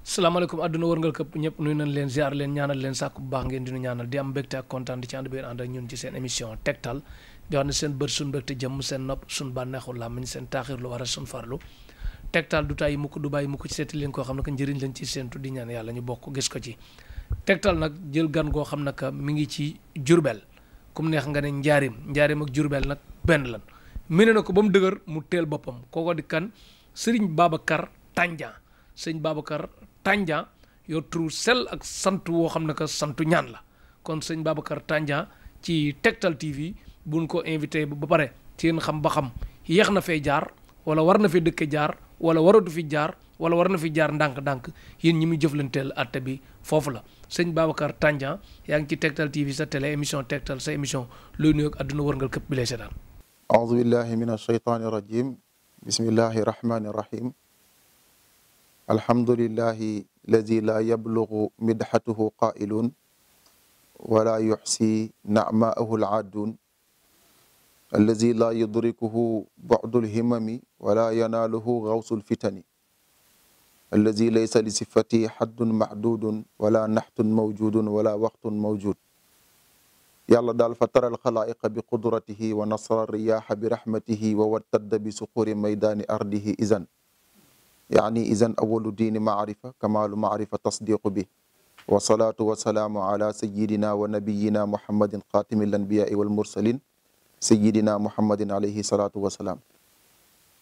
salaamaaleykum àdduna wërngal këpp ñëpp nuyu nañ leen ziar leen ñaanal leen sàkku bu baax ngeen di nu ñaanal di am mbégte ak kontaan di ci ànd biir ànd ak ñun ci seen émission tegtal di wax ne seen bët suñ mbégte jëmm seen nopp suñ bànneexu làmmiñ seen taaxir lu war a suñ farlu tegtal du tàyyi mukk du bàyyi mukk ci seeti leen koo xam ne que njëriñ lañ ci seentu di ñaan yàlla ñu bokk gis ko ci tegtal nag jël gan goo xam ne que mi ngi ci Jurbel kum neex nga ne njaarim ak Jurbel nag benn lan mi ne na ko ba mu dëgër mu teel boppam kooko di kan Serigne Babacar Tandian sëñ Babacar Tandian yor turu sel ak sant woo xam ne que santu ñaan la kon sëñ Babacar Tandian ci Tektal TV buñ ko invité ba pare ci yéen xam ba xam yéex na fee jaar wala war na fi dëkke jaar wala waratu fi jaar wala war na fi jaar ndànk-ndànk yéen ñi muy jëflanteel atte bi foofu la sëñ Babacar Tandian yaa ngi ci Tektal TV sa télé émission Tektal sa émission looy nuyoog àdduna wërngal këpp bi lay seetaan. aoudu billahi min alsheytani irrajim bismillahi irrahmani irrahim alhamdulillahi alladi la yablugu midxatuhu qailun wala yuxsi nacmaahu alcaadun alladi la yudrikuhu bucdu lhimami wala yanaaluhu gawsu lfitani alladi laysa lisifati xaddun maxdudun wala naxtun mawjudun wala waqtun mawjud yàlla daal fa taral xalaa'iqa bi qudratihi wa nasara riyaaxa bi raxmatihi wa wattadda bi suquri maydaani ardihi izan yaani izan awalu diini maarifa kamaalu maarifa tasdiqu bi wa salaatu wa salaamu ala sayidina wa nabiyina muhammadin xaatimi lanbiyaai walmursalin sayidina muhammadin alayhi salaatu wa salaam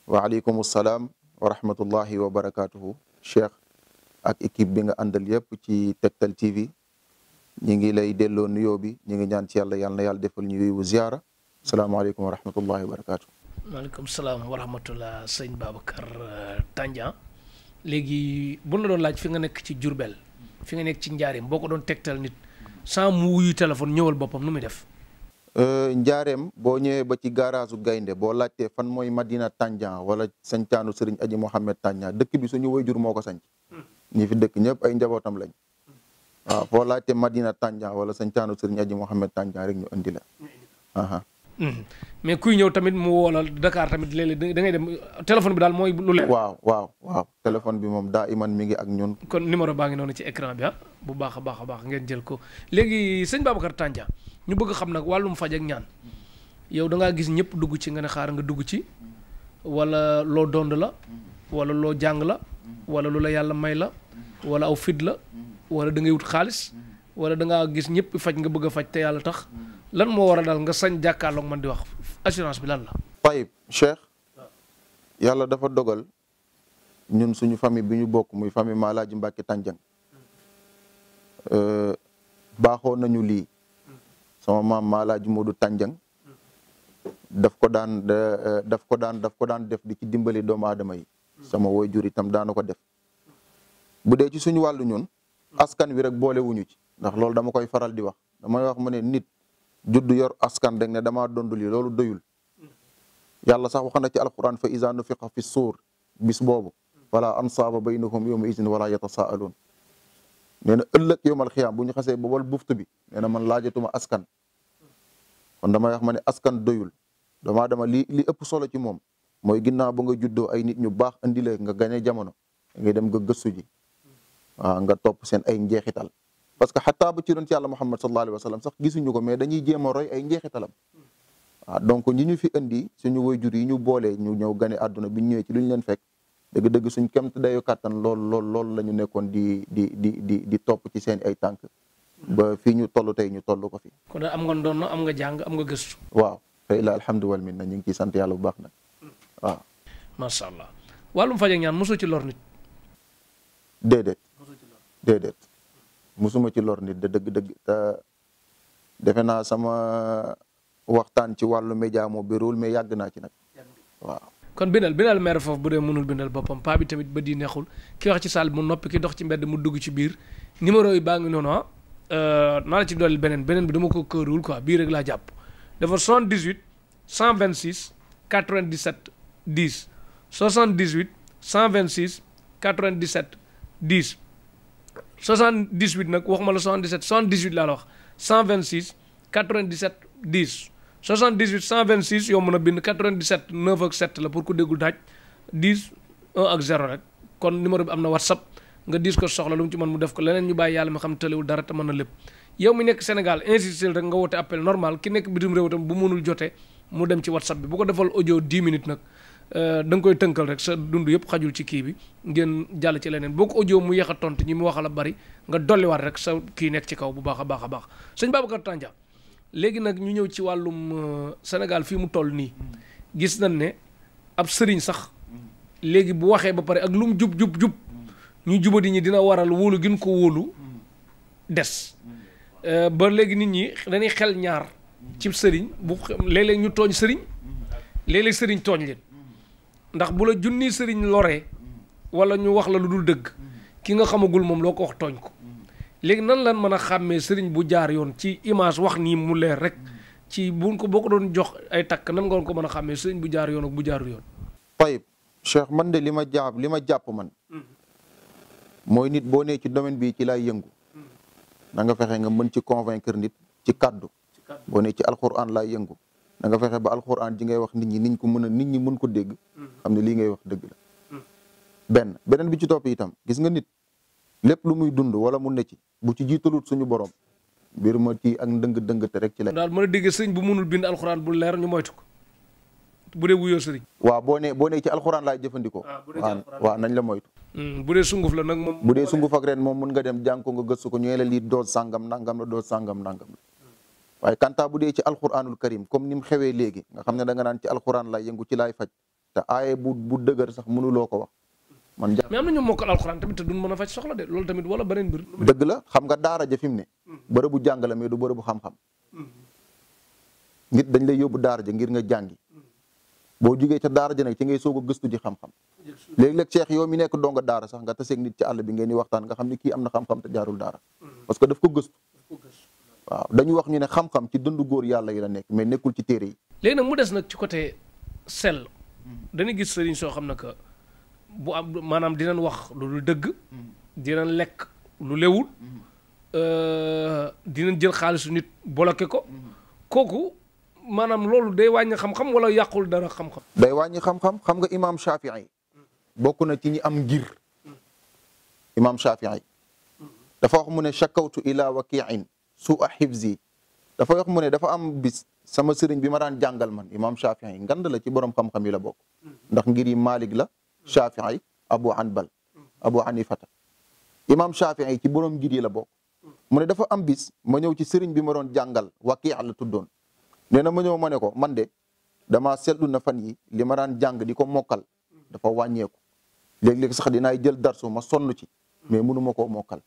wa aleykum salaam wa rahmatullahi wa barakatuhu cheikh ak équipe bi nga àndal yëpp ci Tektal TV ñi ngi lay delloo nuyoo bi ñi ngi ñaan ci yàlla na yàlla defal ñu yiwu ziyaara salaamaaleykum wa rahmatullahi wa barakatuh maaleykum salaam wa rahmatullah sëñ Babacar Tandian léegi bu la doon laaj fi nga nekk ci Jurbel fi nga nekk ci njaareem boo ko doon tegtal nit sans mu wuyu téléphone ñëwal boppam nu muy def njaareem boo ñëwee ba ci garage gaynde boo laajtee fan mooy Madina Tandian wala sañcaanu Sëriñ Aji Mohamed Tandian dëkk bi suñu waajur moo ko sañc ñi fi dëkk ñëpp ay njabootam lañ waaw foo laajtee Madina Tandian wala sañcaanu Sëriñ Aji Mohamed Tandian rek ñu indi la aha mais kuy ñëw tamit mu woola Dakar tamit léeg-léeg da ngay dem téléphone bi daal mooy lu leer. waaw téléphone bi moom daa iman mi ngi ak ñun. kon numéro baa ngi noonu ci écran bi bu baax a baax ngeen jël ko léegi sëñ Babacar Tandian ñu bëgg xam nag wàllum faj ak ñaan yow da ngaa gis ñëpp dugg ci nga ne xaar nga dugg ci wala loo dond la wala loo jàng la wala lu la yàlla may la wala aw fit la wala da ngay wut xaalis wala da ngaa gis ñëpp faj nga bëgg a faj te yàlla tax. lan moo war a daal nga sañ jàkkaarloog man di wax assurance bi lan la. Tayib Cheikh yàlla dafa dogal ñun suñu famille bi ñu bokk muy famille Maalaaji Mbàkke Tandian baaxoo nañu lii sama maam Maalaaji Moodu Tandian daf ko daan def di ci dimbali doomu aadama yi sama waajur itam daana ko def bu dee ci suñu wàllu ñun askan wi rek boole wuñu ci ndax loolu dama koy faral di wax damay wax ma ne nit juddu yor askan rek ne damaa dondu lii loolu doyul yàlla sax wax na ci alquran fa iza nufiqa fi suur bis boobu wala ansaaba baynahum yawma izin wala yatasaaluun nee na ëllëg yowmal xiyaam bu ñu xasee ba wal buftu bi nee na man laajatuma askan kon damay wax ma ne askan doyul dama li ëpp solo ci moom mooy ginnaaw ba nga juddoo ay nit ñu baax andi la nga gane jamono ngay dem nga gëstu ji waaw nga topp seen ay njeexital parce que xataa ba ci doon ci yàlla Muhammad sallallahu alayhi wa sallam sax gisuñu ko mais dañuy jéem a roy ay njeexitalam waaw donc ñi ñu fi indi suñu waajur yi ñu boolee ñu ñëw gane àdduna bi ñu ñëwee ci lu ñu leen fekk dëgg-dëgg suñ kemt dayu kàttan lool la ñu nekkoon di topp ci seen ay tànk ba fii ñu toll tey ñu toll ko fi. kon am nga ndono am nga jàng am nga gëstu. waaw tey la alhamdu wal minna ñu ngi ciy sant yàlla bu baax nag waaw. macha allah wàllum faj ak ñaan mosoo ci lor nit. déedéet. musuma ci lor nit de dëgg-dëgg te defe naa sama waxtaan ci wàllu média moo bëriwul mais yàgg naa ci nag waaw. kon bindal maire foofu bu dee mënul bindal boppam paa bi tamit ba di neexul ki wax ci salle mu noppi ki dox ci mbedd mu dugg ci biir numéro yi baa ngi noonu naa la ci dolli beneen bi dama ko këruwul quoi bii rek laa jàpp dafa 78 126 97 10 78 126 97 10 78 nag waxuma la 77 78 laa la wax 126 97 10 78 126 yow mën a bind 97 9 ak 7 la pour ku déggul daaj 10 1 ak 0 rek kon numéro bi am na WhatsApp nga diis ko soxla lu mu ci mën mu def ko leneen ñu bàyyi yàlla mi xam tëlewul dara te mën na lépp yow mi nekk Sénégal insisté rek nga woote appel normal ki nekk bitim réew tam bu mënul jotee mu dem ci WhatsApp bi bu ko defal audio 10 minutes nag da nga koy tënkal rek sa dund yëpp xajul ci kii bi ngeen jàll ci leneen boo ko audio mu yéex a tontu ñi mu waxal a bari nga dolliwaat rek sa kii nekk ci kaw bu baax a baax a baax sëñ Babacar Tandian léegi nag ñu ñëw ci wàllum Sénégal fii mu toll nii gis nañ ne ab sëriñ sax léegi bu waxee ba pare ak lu mu jub ñu jubadi ñi dina waral wóolu gën ko wóolu des ba léegi nit ñi dañuy xel ñaar ci sëriñ bu léeg-léeg ñu tooñ sëriñ léeg-léeg sëriñ tooñ leen ndax bu la junni sëriñ loree wala ñu wax la lu dul dëgg ki nga xamagul moom loo ko wax tooñ ko léegi nan lan mën a xàmmee sëriñ bu jaar yoon ci image wax nii mu leer rek ci buñ ko boo ko doon jox ay takk nan nga ko mën a xàmmee sëriñ bu jaar yoon ak bu jaarul yoon. Tayib Cheikh man de li ma jàpp man mooy nit boo nee ci domaine bi ci laay yëngu na nga fexe nga mën ci convaincre nit ci kaddu boo nee ci alxuraan laay yëngu na nga fexe ba alxuraan ji ngay wax nit ñi nit ñi mën ko dégg xam ne lii ngay wax dëgg la beneen bi ci topp itam gis nga nit lépp lu muy dund wala mu ne ci bu ci jiitalut suñu borom mbir ma ci ak ndëng-dëngate rek ci la daal mën a dégg sëriñ bu mënul bind alxuraan bu leer ñu moytu ko bu dee wuyoo sëriñ waaw boo nee ci alxuraan laay jëfandikoo waaw nañ la moytu bu dee sunguf la nag moom bu dee sunguf ak ren moom mën nga dem jàng ko nga gëstu ko ñu la lii doos sàngam nangam la doos sàngam nangam la waaye kanta bu dee ci alxuraanul karim comme ni mu xewee léegi nga xam ne da nga naan ci alxuraan laay yëngu ci laay faj te aaye bu dëgër sax mënuloo ko wax man mais am na ñu mokkal alxuraan tamit te duñ mën a faj soxla de loolu tamit wala beneen mbir dëgg la xam nga daara ja fi mu ne bërëbu jàng la mais du bërëbu xam-xam nit dañ lay yóbbu daara ja ngir nga jàngi boo jugee ca daara ja nag ci ngay soog a gëstu ji xam-xam léeg-léeg Cheikh yow mi nekk donga daara sax nga taseeg nit ci àll bi ngeen di waxtaan nga xam ne kii am na xam-xam te jaarul daara parce que daf ko gëstu waaw dañu wax ñu ne xam-xam ci dëndu góor yàlla yi la nekk mais nekkul ci téere yi léegi nag mu des nag ci côté sell dañuy gis sëriñ soo xam ne que bu am maanaam dinañ wax lu dul dëgg dinañ lekk lu lewul dinañ jël xaalisu nit bloqué ko kooku maanaam loolu day wàññi xam-xam wala yàqul dara xam-xam day wàññi xam-xam xam nga imam Shafii bokk na ci ñi am ngir imam Shafii dafa wax mu ne shakawtu ila wakiin su'a hifzi dafa wax mu ne dafa am bis sama sëriñ bi ma daan jàngal man imam Shafii ngand la ci borom xam-xam yi la bokk ndax ngir yi Malik la Shafii Abu Hanbal Abu Hanifata imam Shafii ci borom ngir yi la bokk mu ne dafa am bis ma ñëw ci sëriñ bi ma doon jàngal Waki' la tuddoon nee na ma ñëw ma ne ko man de damaa seetlu na fan yi li ma daan jàng di ko mokkal dafa wàññeeku léeg-léeg sax dinaay jël darsu ma sonn ci mais mënu ma koo mokkal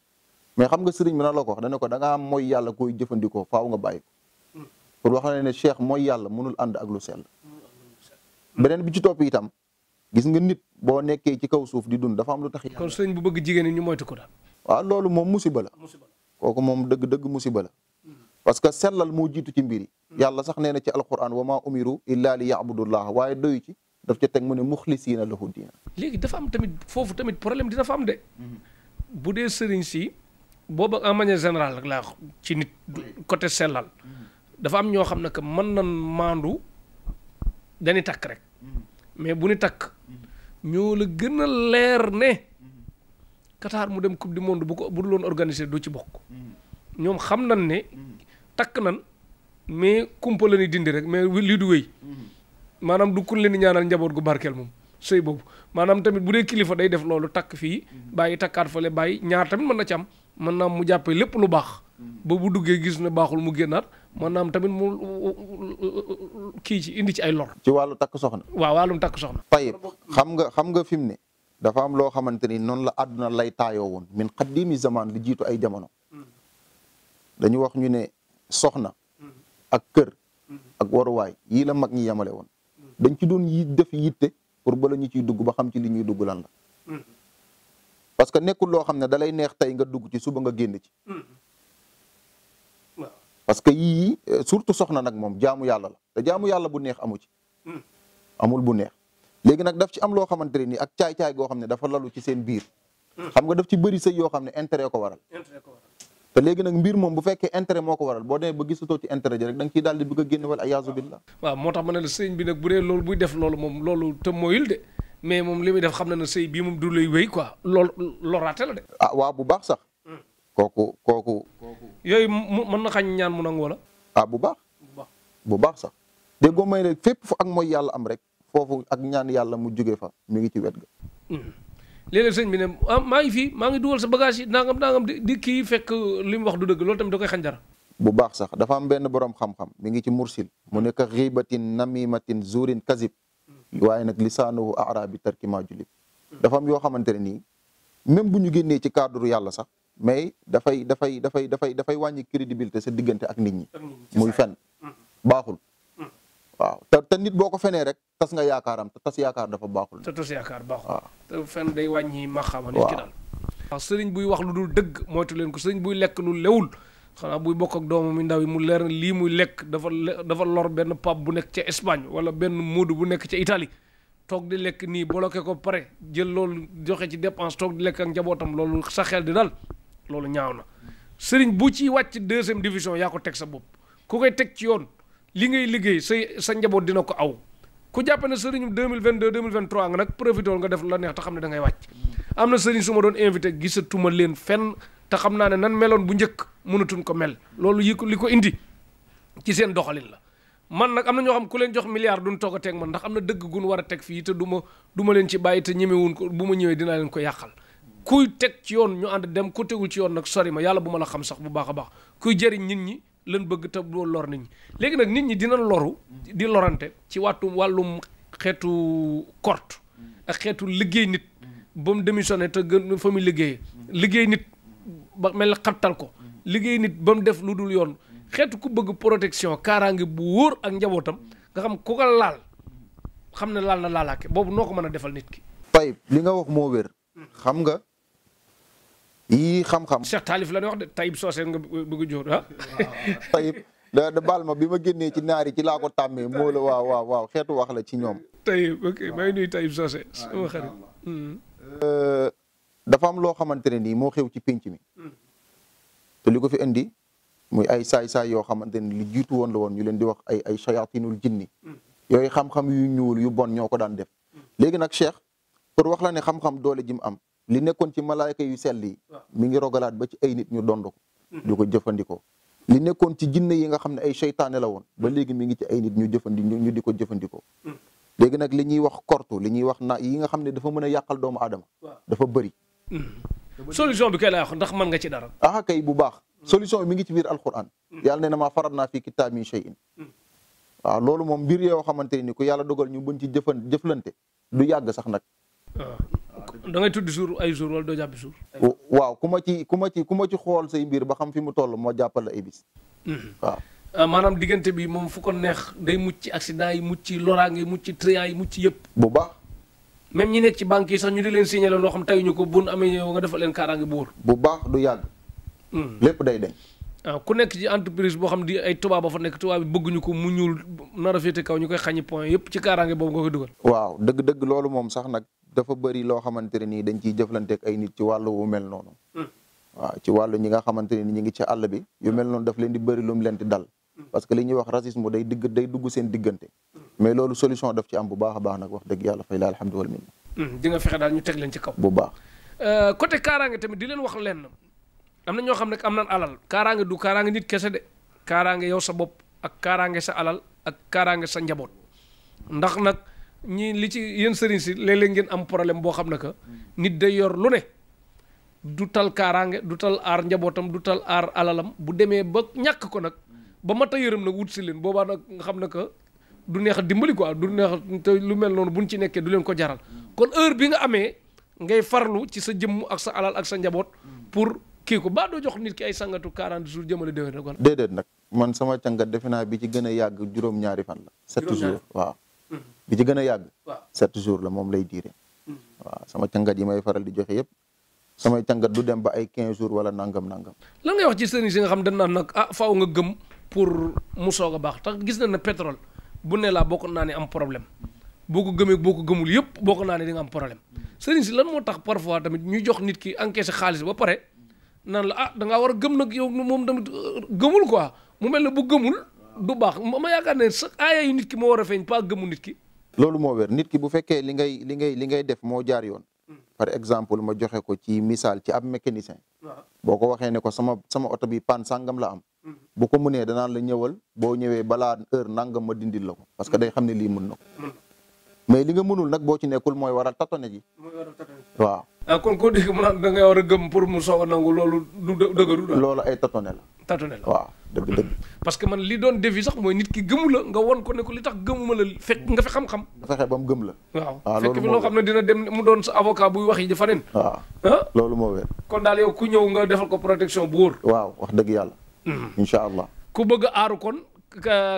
mais xam nga sëriñ bi na la ko wax dana ko da ngaa am mooy yàlla koy jëfandikoo faaw nga bàyyi ko pour wax ne Cheikh mooy yàlla mënul ànd ak lu sell beneen bi ci topp itam gis nga nit boo nekkee ci kaw suuf di dund dafa am lu tax kon sëriñ bu bëgg jigéen ñi ñu moytu ko daal waaw loolu moom musiba la kooku moom dëgg musiba la parce que sellal moo jiitu ci mbir yi yàlla sax nee na ci alquran wa ma umiru illa li ya'budullah waaye doyu ci daf ca teg mu ne muxlisiina lahu diina léegi dafa am tamit foofu tamit problème dina fa am de bu dee sëriñ si booba en manière générale rek laa ci nit côté sellal dafa am ñoo xam ne que mën nan maandu dañuy takk rek mais bu ñu takk ñoo la gën a leer ne Qatar mu dem coupe du monde bu dul woon organiser du ci bokk ñoom xam nañ ne takk nan mais kumpa la ni dindi rek mais lii du wéy maanaam du kun leen di ñaanal njaboot gu barkeel moom sëy boobu maanaam tamit bu dee kilifa day def loolu takk fii bàyyi takkaat fale bàyyi ñaar tamit mën na ci am mën naa mu jàppee lépp lu baax ba bu duggee gis ne baaxul mu génnaat mën naa am tamit mu kii ci indi ci ay lor. ci wàllu takk soxna. waaw wàllum takk soxna. tayib xam nga fi mu ne dafa am loo xamante ni noonu la àdduna lay taayoo woon min qaddimi zaman li jiitu ay jamono dañu wax ñu ne soxna ak kër ak waruwaay yii la mag ñi yemale woon dañ ci doon def yitte pour bala ñu ciy dugg ba xam ci li ñuy dugg lan la parce que nekkul loo xam ne dalay neex tey nga dugg ci suba nga génn ci parce que yii surtout soxna nag moom jaamu yàlla la te jaamu yàlla bu neex amu ci amul bu neex léegi nag daf ci am loo xamante ne nii ak caay-caay goo xam ne dafa lalu ci seen biir xam nga daf ci bëri sëy yoo xam ne intérêt ko waral te léegi nag mbir moom bu fekkee intérêt moo ko waral boo demee ba gisatoo ci intérêt ji rek da nga ciy daal di bëgg a génne wala ayaazu billah waaw moo tax ma ne la sëñ bi nag bu dee loolu buy def loolu moom loolu te mooyul de mais moom li muy def xam na ne sëy bii moom du lay wéy quoi loraate la de. ah waaw bu baax sax. kooku. yooyu mën na xañ ñaan mu nangu wala. ah bu baax sax déggoo may ne fépp fu ak mooy yàlla am rek foofu ak ñaan yàlla mu jóge fa mi ngi ci wet ga. léeg-léeg sëñ bi ne maa ngi fii maa ngi dugal sa bagage yi nangam di kii fekk li mu wax du dëgg loolu tamit da koy xañ dara. bu baax sax dafa am benn borom xam-xam mi ngi ci mursil mu nekk xiibatin namimatin zurin kazib waaye nag lisaanuhu arabi tarki ma julib dafa am yoo xamante ne nii même bu ñu génnee ci cadre yàlla sax mais dafay wàññi crédibilité sa diggante ak nit ñi muy fen baaxul waaw te nit boo ko fenee rek tas nga yaakaaram te tas yaakaar dafa baaxul. te tas yaakaar baaxul. waaw te fen day wàññi maxaama nit ki daal. waaw sëriñ buy wax lu dul dëgg moytu leen ko sëriñ buy lekk lu lewul xanaa buy bokk ak doomam mi ndaw yi mu leer lii muy lekk dafa lor benn pap bu nekk ca Espagne wala benn moodu bu nekk ca Italie toog di lekk nii bloqué ko pare jël loolu joxe ci dépense toog di lekk ak njabootam loolu sa xel di dal loolu ñaaw na sëriñ bu ci wàcc 2e division yaa ko teg sa bopp ku koy teg ci yoon li ngay liggéey sa njaboot dina ko aw ku jàpp ne sëriñum 2022 2023 nga nag profité nga def la neex te xam ne da ngay wàcc am na sëriñ su ma doon invité gisatuma leen fenn te xam naa ne nan meloon bu njëkk mënatuñ ko mel loolu li ko indi ci seen doxalin la man nag am na ñoo xam ku leen jox milliard duñ toog a teg man ndax am na dëgg gun war a teg fii te du ma leen ci bàyyi te ñemewuñ ko bu ma ñëwee dinaa leen ko yàqal kuy teg ci yoon ñu ànd dem ku tegul ci yoon nag sori ma yàlla bu ma la xam sax bu baax a baax kuy jëriñ nit ñi lan bëgg te doo lor nit ñi léegi nag nit ñi dina loru di lorante ci wàllum xeetu korte ak xeetu liggéey nit ba mu démissionné te gën fa muy liggéey nit ba mel ne xattal ko liggéey nit ba mu def lu dul yoon xeetu ku bëgg protection kaaraange bu wóor ak njabootam nga xam ku ko laal xam ne laal na laalaake boobu noo ko mën a defal nit ki. Tayib li nga wax moo wér xam nga yii xam-xam. Cheikh Taalif la ñuy wax de Tayib Socé nga bëgg a jóor ah. Tayib da baal ma bi ma génnee ci naari ci laa ko tàmmee moo la waaw xeetu wax la ci ñoom. Tayib ok maa ngi nuyu Tayib Socé sama xarit. dafa am loo xamante ne nii moo xew ci pénc mi te li ko fi indi muy ay saay-saay yoo xamante ne li jiitu woon la woon ñu leen di wax ay shayatinul jinni yooyu xam-xam yu ñuul yu bon ñoo ko daan def léegi nag Cheikh pour wax la ne xam-xam doole ji mu am li nekkoon ci malaayka yu sell yi mi ngi rogalaat ba ci ay nit ñu dond ko di ko jëfandikoo li nekkoon ci jinne yi nga xam ne ay seytaane la woon ba léegi mi ngi ci ay nit ñu ñu di ko jëfandikoo léegi nag li ñuy wax kortu li ñuy wax yi nga xam ne dafa mën a yàqal doomu aadama dafa bëri solution bi kay lay wax ndax mën nga ci dara kay bu baax solution bi mi ngi ci biir alquran yàlla ne na maa farat naa fii kitaab min shay'in waaw loolu moom mbir yoo xamante ni ku yàlla dogal ñu bën ci jëflante du yàgg sax nag da ngay tudd jour ay jour wala doo jàppi jour waaw ku ma ci xool say mbir ba xam fi mu toll moo jàppal la ay bis waaw maanaam diggante bi moom fu ko neex day mucc ci accident yi mucc ci loraange mucc ci triant yi mucc ci yëpp bu baax même ñi nekk ci banque yi sax ñu di leen signaler loo xam tayuñu ko bun amee yow nga defal leen kaaraange bu wóor bu baax du yàgg lépp day deñ ku nekk ci entreprise boo xam di ay tubaab ba fa nekk tubaab bi bëgguñu ko mu ñuul nar a féete kaw ñu koy xañi point yëpp ci kaaraange boobu nga koy dugal waaw dëgg-dëgg loolu moom sax nag dafa bëri loo xamante ne nii dañ ciy jëflanteeg ay nit ci wàllu wu mel noonu waaw ci wàllu ñi nga xamante ne ni ñi ngi ci àll bi yu mel noonu daf leen di bëri lu mu leen di dal parce que li ñuy wax racisme day dugg seen diggante mais loolu solution daf ci am bu baax a baax nag wax dëgg yàlla fay la alhamdu wal minna di nga fexe daal ñu teg leen ci kaw bu baax côté kaaraange tamit di leen wax lenn am na ñoo xam ne am nañ alal kaaraange du kaaraange nit kese de kaaraange yow sa bopp ak kaaraange sa alal ak kaaraange sa njaboot ndax nag ñi li ci yéen sëriñ si léeg-léeg ngeen am problème boo xam ne que nit day yor lu ne du tal kaaraange du tal aar njabootam du tal aar alalam bu demee ba ñàkk ko nag ba mata yërëm nag wut si leen boobaa nag nga xam ne que du neex a dimbali quoi du neex te lu mel noonu buñ ci nekkee du leen ko jaral kon heure bi nga amee ngay farlu ci sa jëmm ak sa alal ak sa njaboot pour kii ko baa doo jox nit ki ay sangatu 40 jours jëmale déwén rek. déedéet nag man sama càngat defe naa bi ci gën a yàgg juróom-ñaari fan la. 7 jours waaw. bi ci gën a yàgg. 7 jours la moom lay diire. waaw sama càngat yi may faral di joxe yëpp samay càngat du dem ba ay 15 jours wala nangam. lan ngay wax ci sëriñ si nga xam dañ naan nag faaw nga gëm pour mu soog a baax tax gis nañ ne pétrole bu ne laa boo ko naanee am problème boo ko gëmee boo ko gëmul yëpp boo ko naanee di nga am problème sëriñ si lan moo tax parfois tamit ñuy jox nit ki encaissé xaalis ba pare naan la da ngaa war a gëm nag yow moom tamit gëmul quoi mu mel ne bu gëmul du baax ma yaakaar ne sa aaya yu nit ki moo war a feeñ pas gëmu nit ki. loolu moo wér nit ki bu fekkee li ngay def moo jaar yoon. par exemple ma joxe ko ci misaal ci ab mécanicien. boo ko waxee ne ko sama oto bi panne sangam la am. bu ko mënee danaan la ñëwal boo ñëwee balaa heure nangam ma dindil la ko parce que day xam ne lii mën na ko. mais li nga mënul nag boo ci nekkul mooy waral tatone ji. waaw. kon koo dégg mu naan da ngay war a gëm pour mu soog a nangu loolu du dëgëru daal. loolu ay tatone la. tatone la waaw dëgg. parce que man li doon défi sax mooy nit ki gëmu la nga won ko ne ko li tax gëmuma la fekk nga fi xam-xam. nga fexe ba mu gëm la. waaw fekk fi loo xam ne dina dem mu doon sa avocat buy wax yi dafa nen. waaw loolu moo wér. kon daal yow ku ñëw nga defal ko protection bu wóor. waaw wax dëgg yàlla. incha allah. ku bëgg a aaru kon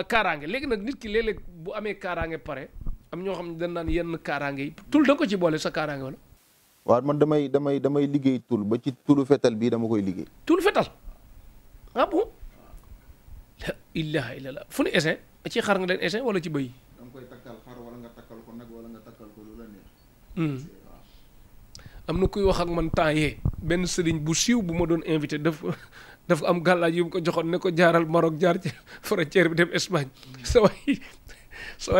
kaaraange léegi nag nit ki léeg-léeg bu amee kaaraange pare am ñoo xam ne dañ naan yenn kaaraange yi tul da ko ci boole sa kaaraange wala. waaw man damay liggéey tul ba ci tulu fetal bii dama koy liggéey. tul fetal ah bon. la ilaha illallah fu nu essain ci xar nga leen essain wala ci bëy. da nga koy takkal xar wala nga takkal ko nag wala nga takkal ko lu la neex. am na kuy wax ak man temps yee benn sëriñ bu siiw bu ma doon invité dafa am gàllaaj yu mu ko joxoon ne ko jaaral Maroc jaar ci frontière bi dem Espagne sa waay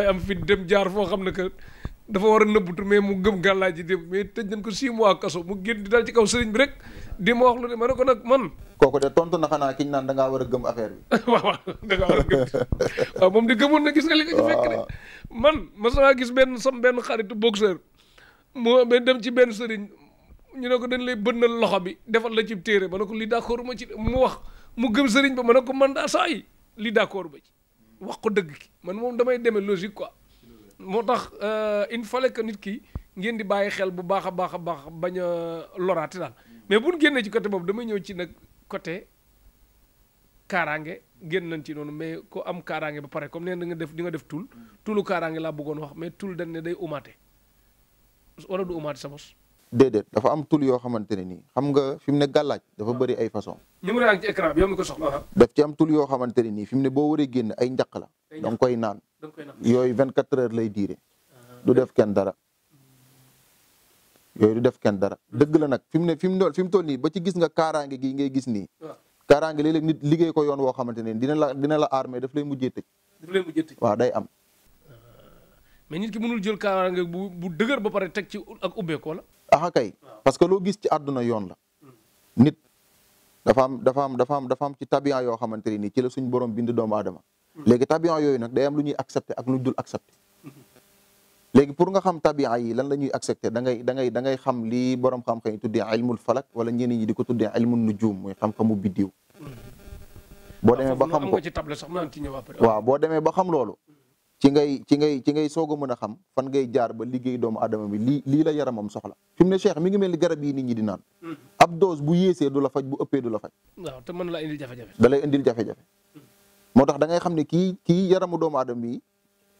am fit dem jaar foo xam ne que dafa war a nëbbutu mais mu gëm gàllaaj ji dem mais tëj nañ ko 6 mois kaso mu génn di dal ci kaw sëriñ bi rek di ma wax lu ne ma ne ko nag man. kooku de tontu na xanaa kiñ naan da ngaa war a gëm affaire bi. waaw da ngaa war a gëm waaw moom di gëmoon na gis nga li nga ci fekk de man mas naa gis benn xaritu boxeur moo dem ci benn sëriñ ñu ne ko dañ lay bënnal loxo bi defal la ci téere ma ne ko li d'accord ma ci mu wax mu gëm sëriñ ba ma ne ko man daa saa yi li d'accord ba ci wax ko dëgg ki man moom damay demee logique quoi moo tax il fallait que nit ki ngeen di bàyyi xel bu baax a baax a baax bañ a loraate daal mais bu ñu génnee ci côté boobu damay ñëw ci nag côté kaaraange génn nañ ci noonu mais ko am kaaraange ba pare comme nee na di nga def tulu kaaraange laa bëggoon wax mais tul dañ ne day umaate wala du umaate sa bos. déedéet dafa am tul yoo xamante ne nii xam nga fi mu ne gàllaaj dafa bëri ay façon numéro yaa ngi ci écran bi yow mi ko soxla. daf ci am tul yoo xamante ne nii fi mu ne boo waree génn ay njaq la da nga koy naan yooyu 24 heures lay diire du def kenn dara yooyu du def kenn dara dëgg la nag fi mu toll nii ba ci gis nga kaaraange gi ngay gis nii kaaraange léeg-léeg nit liggéey ko yoon woo xamante ne dina la aar mais daf lay mujjee tëj waaw day am mais nit ki mënul jël kaaraange bu dëgër ba pare teg ci ak ubbeeku wala aha kay parce que loo gis ci àdduna yoon la nit dafa am ci tabian yoo xamante ne nii ci la suñ borom bind doomu aadama léegi tabian yooyu nag day am lu ñuy accepté ak lu dul accepté léegi pour nga xam tabian yi lan la ñuy accepté da ngay xam li borom xam-xam yi tuddee ilmul falak wala ñeneen ñi di ko tuddee ilmul nujum muy xam-xamu biddiw boo demee ba xam ko ci table sax naan ci ñëw après waaw boo demee ba xam loolu ci ngay soog a mën a xam fan ngay jaar ba liggéey doomu adama bi lii la yaramam soxla fi mu ne Cheikh mi ngi mel ni garab yi nit ñi di naan ab dose bu yéesee du la faj bu ëppee du la faj waaw te mën la indil jafe-jafe da lay indil jafe-jafe moo tax da ngay xam ne kii yaramu doomu adama bi